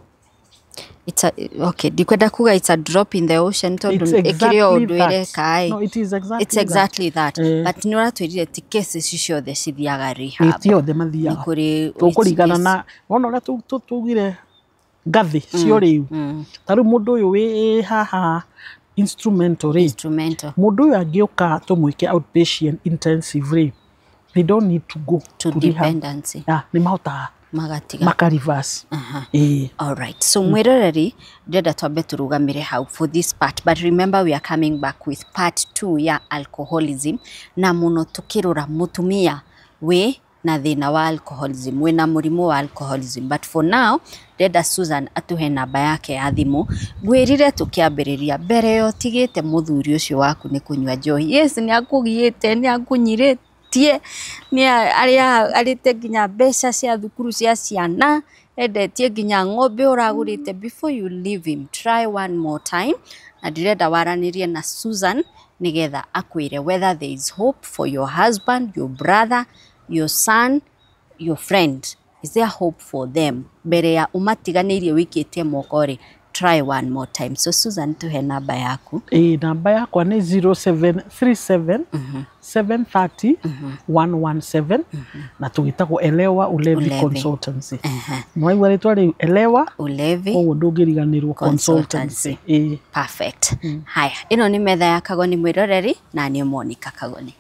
It's a, okay, ndikwenda kuga it's a drop in the ocean tondũ It's ĩkĩrĩ o exactly ũndũ that. ĩreka ĩ. No, it is exactly It's exactly that. Eh. But nĩ ũratwĩrire ti cases ciothe cithiaga rehab. Nĩ ti othe mathiaga. Nĩ kũrĩ Tũkũringana na wona ũrĩa tugire ngathĩ cia ũrĩu. Ta rĩu mũndũ ũyũ wĩ haha instrumental rĩ, Instrumental. mũndũ ũyũ angĩũka tũmwĩke outpatient intensive rĩ, they don't need to go To to rehab. dependency. Yeah, nĩ mahotaga. Magatiga. Maka reverse. Ĩĩ. All right. So mwiroreri, ndĩrenda twambe tũrũgamĩre hau for this part, but remember we are coming back with part 2 ya alcoholism, na mũno tũkĩrora mũtumia wĩ na thĩna wa alcoholism, wĩna mũrimũ wa alcoholism. But for now ndĩrenda Susan atũhe namba yake ya thimũ. Ngwĩrire tũkĩambĩrĩria mbere yo ũtigĩte mũthuri ũcio waku nĩ kũnyua njohi, yes, nĩ akũgiĩte, nĩ akũnyirĩtie, nĩ arĩa arĩte nginya mbeca cia thukuru cia ciana, endetie nginya ng'ombe ũragũrĩte. Before you leave him, try one more time, na ndĩrenda waranĩrie na Susan nĩgetha akwĩre whether there is hope for your husband, your brother, your son, your friend. Is there hope for them? Mbere ya ũmatiganĩirie wĩikĩtie moko rĩ, try one more time. So Susan, tuhe namba yaku. Ĩĩ, namba yakwa nĩ 0737 730 117, na tũgĩtagwo Elewa Ulevi Ulevi. Consultancy. Nĩwaigua rĩtwa rĩu, Elewa Ulevi koguo ndũngĩriganĩrwo. Consultancy. Consultancy. Ĩĩ. Perfect. Haya, ĩno nĩ metha ya Kagoni mwĩroreri, na niĩ Monica Kagoni.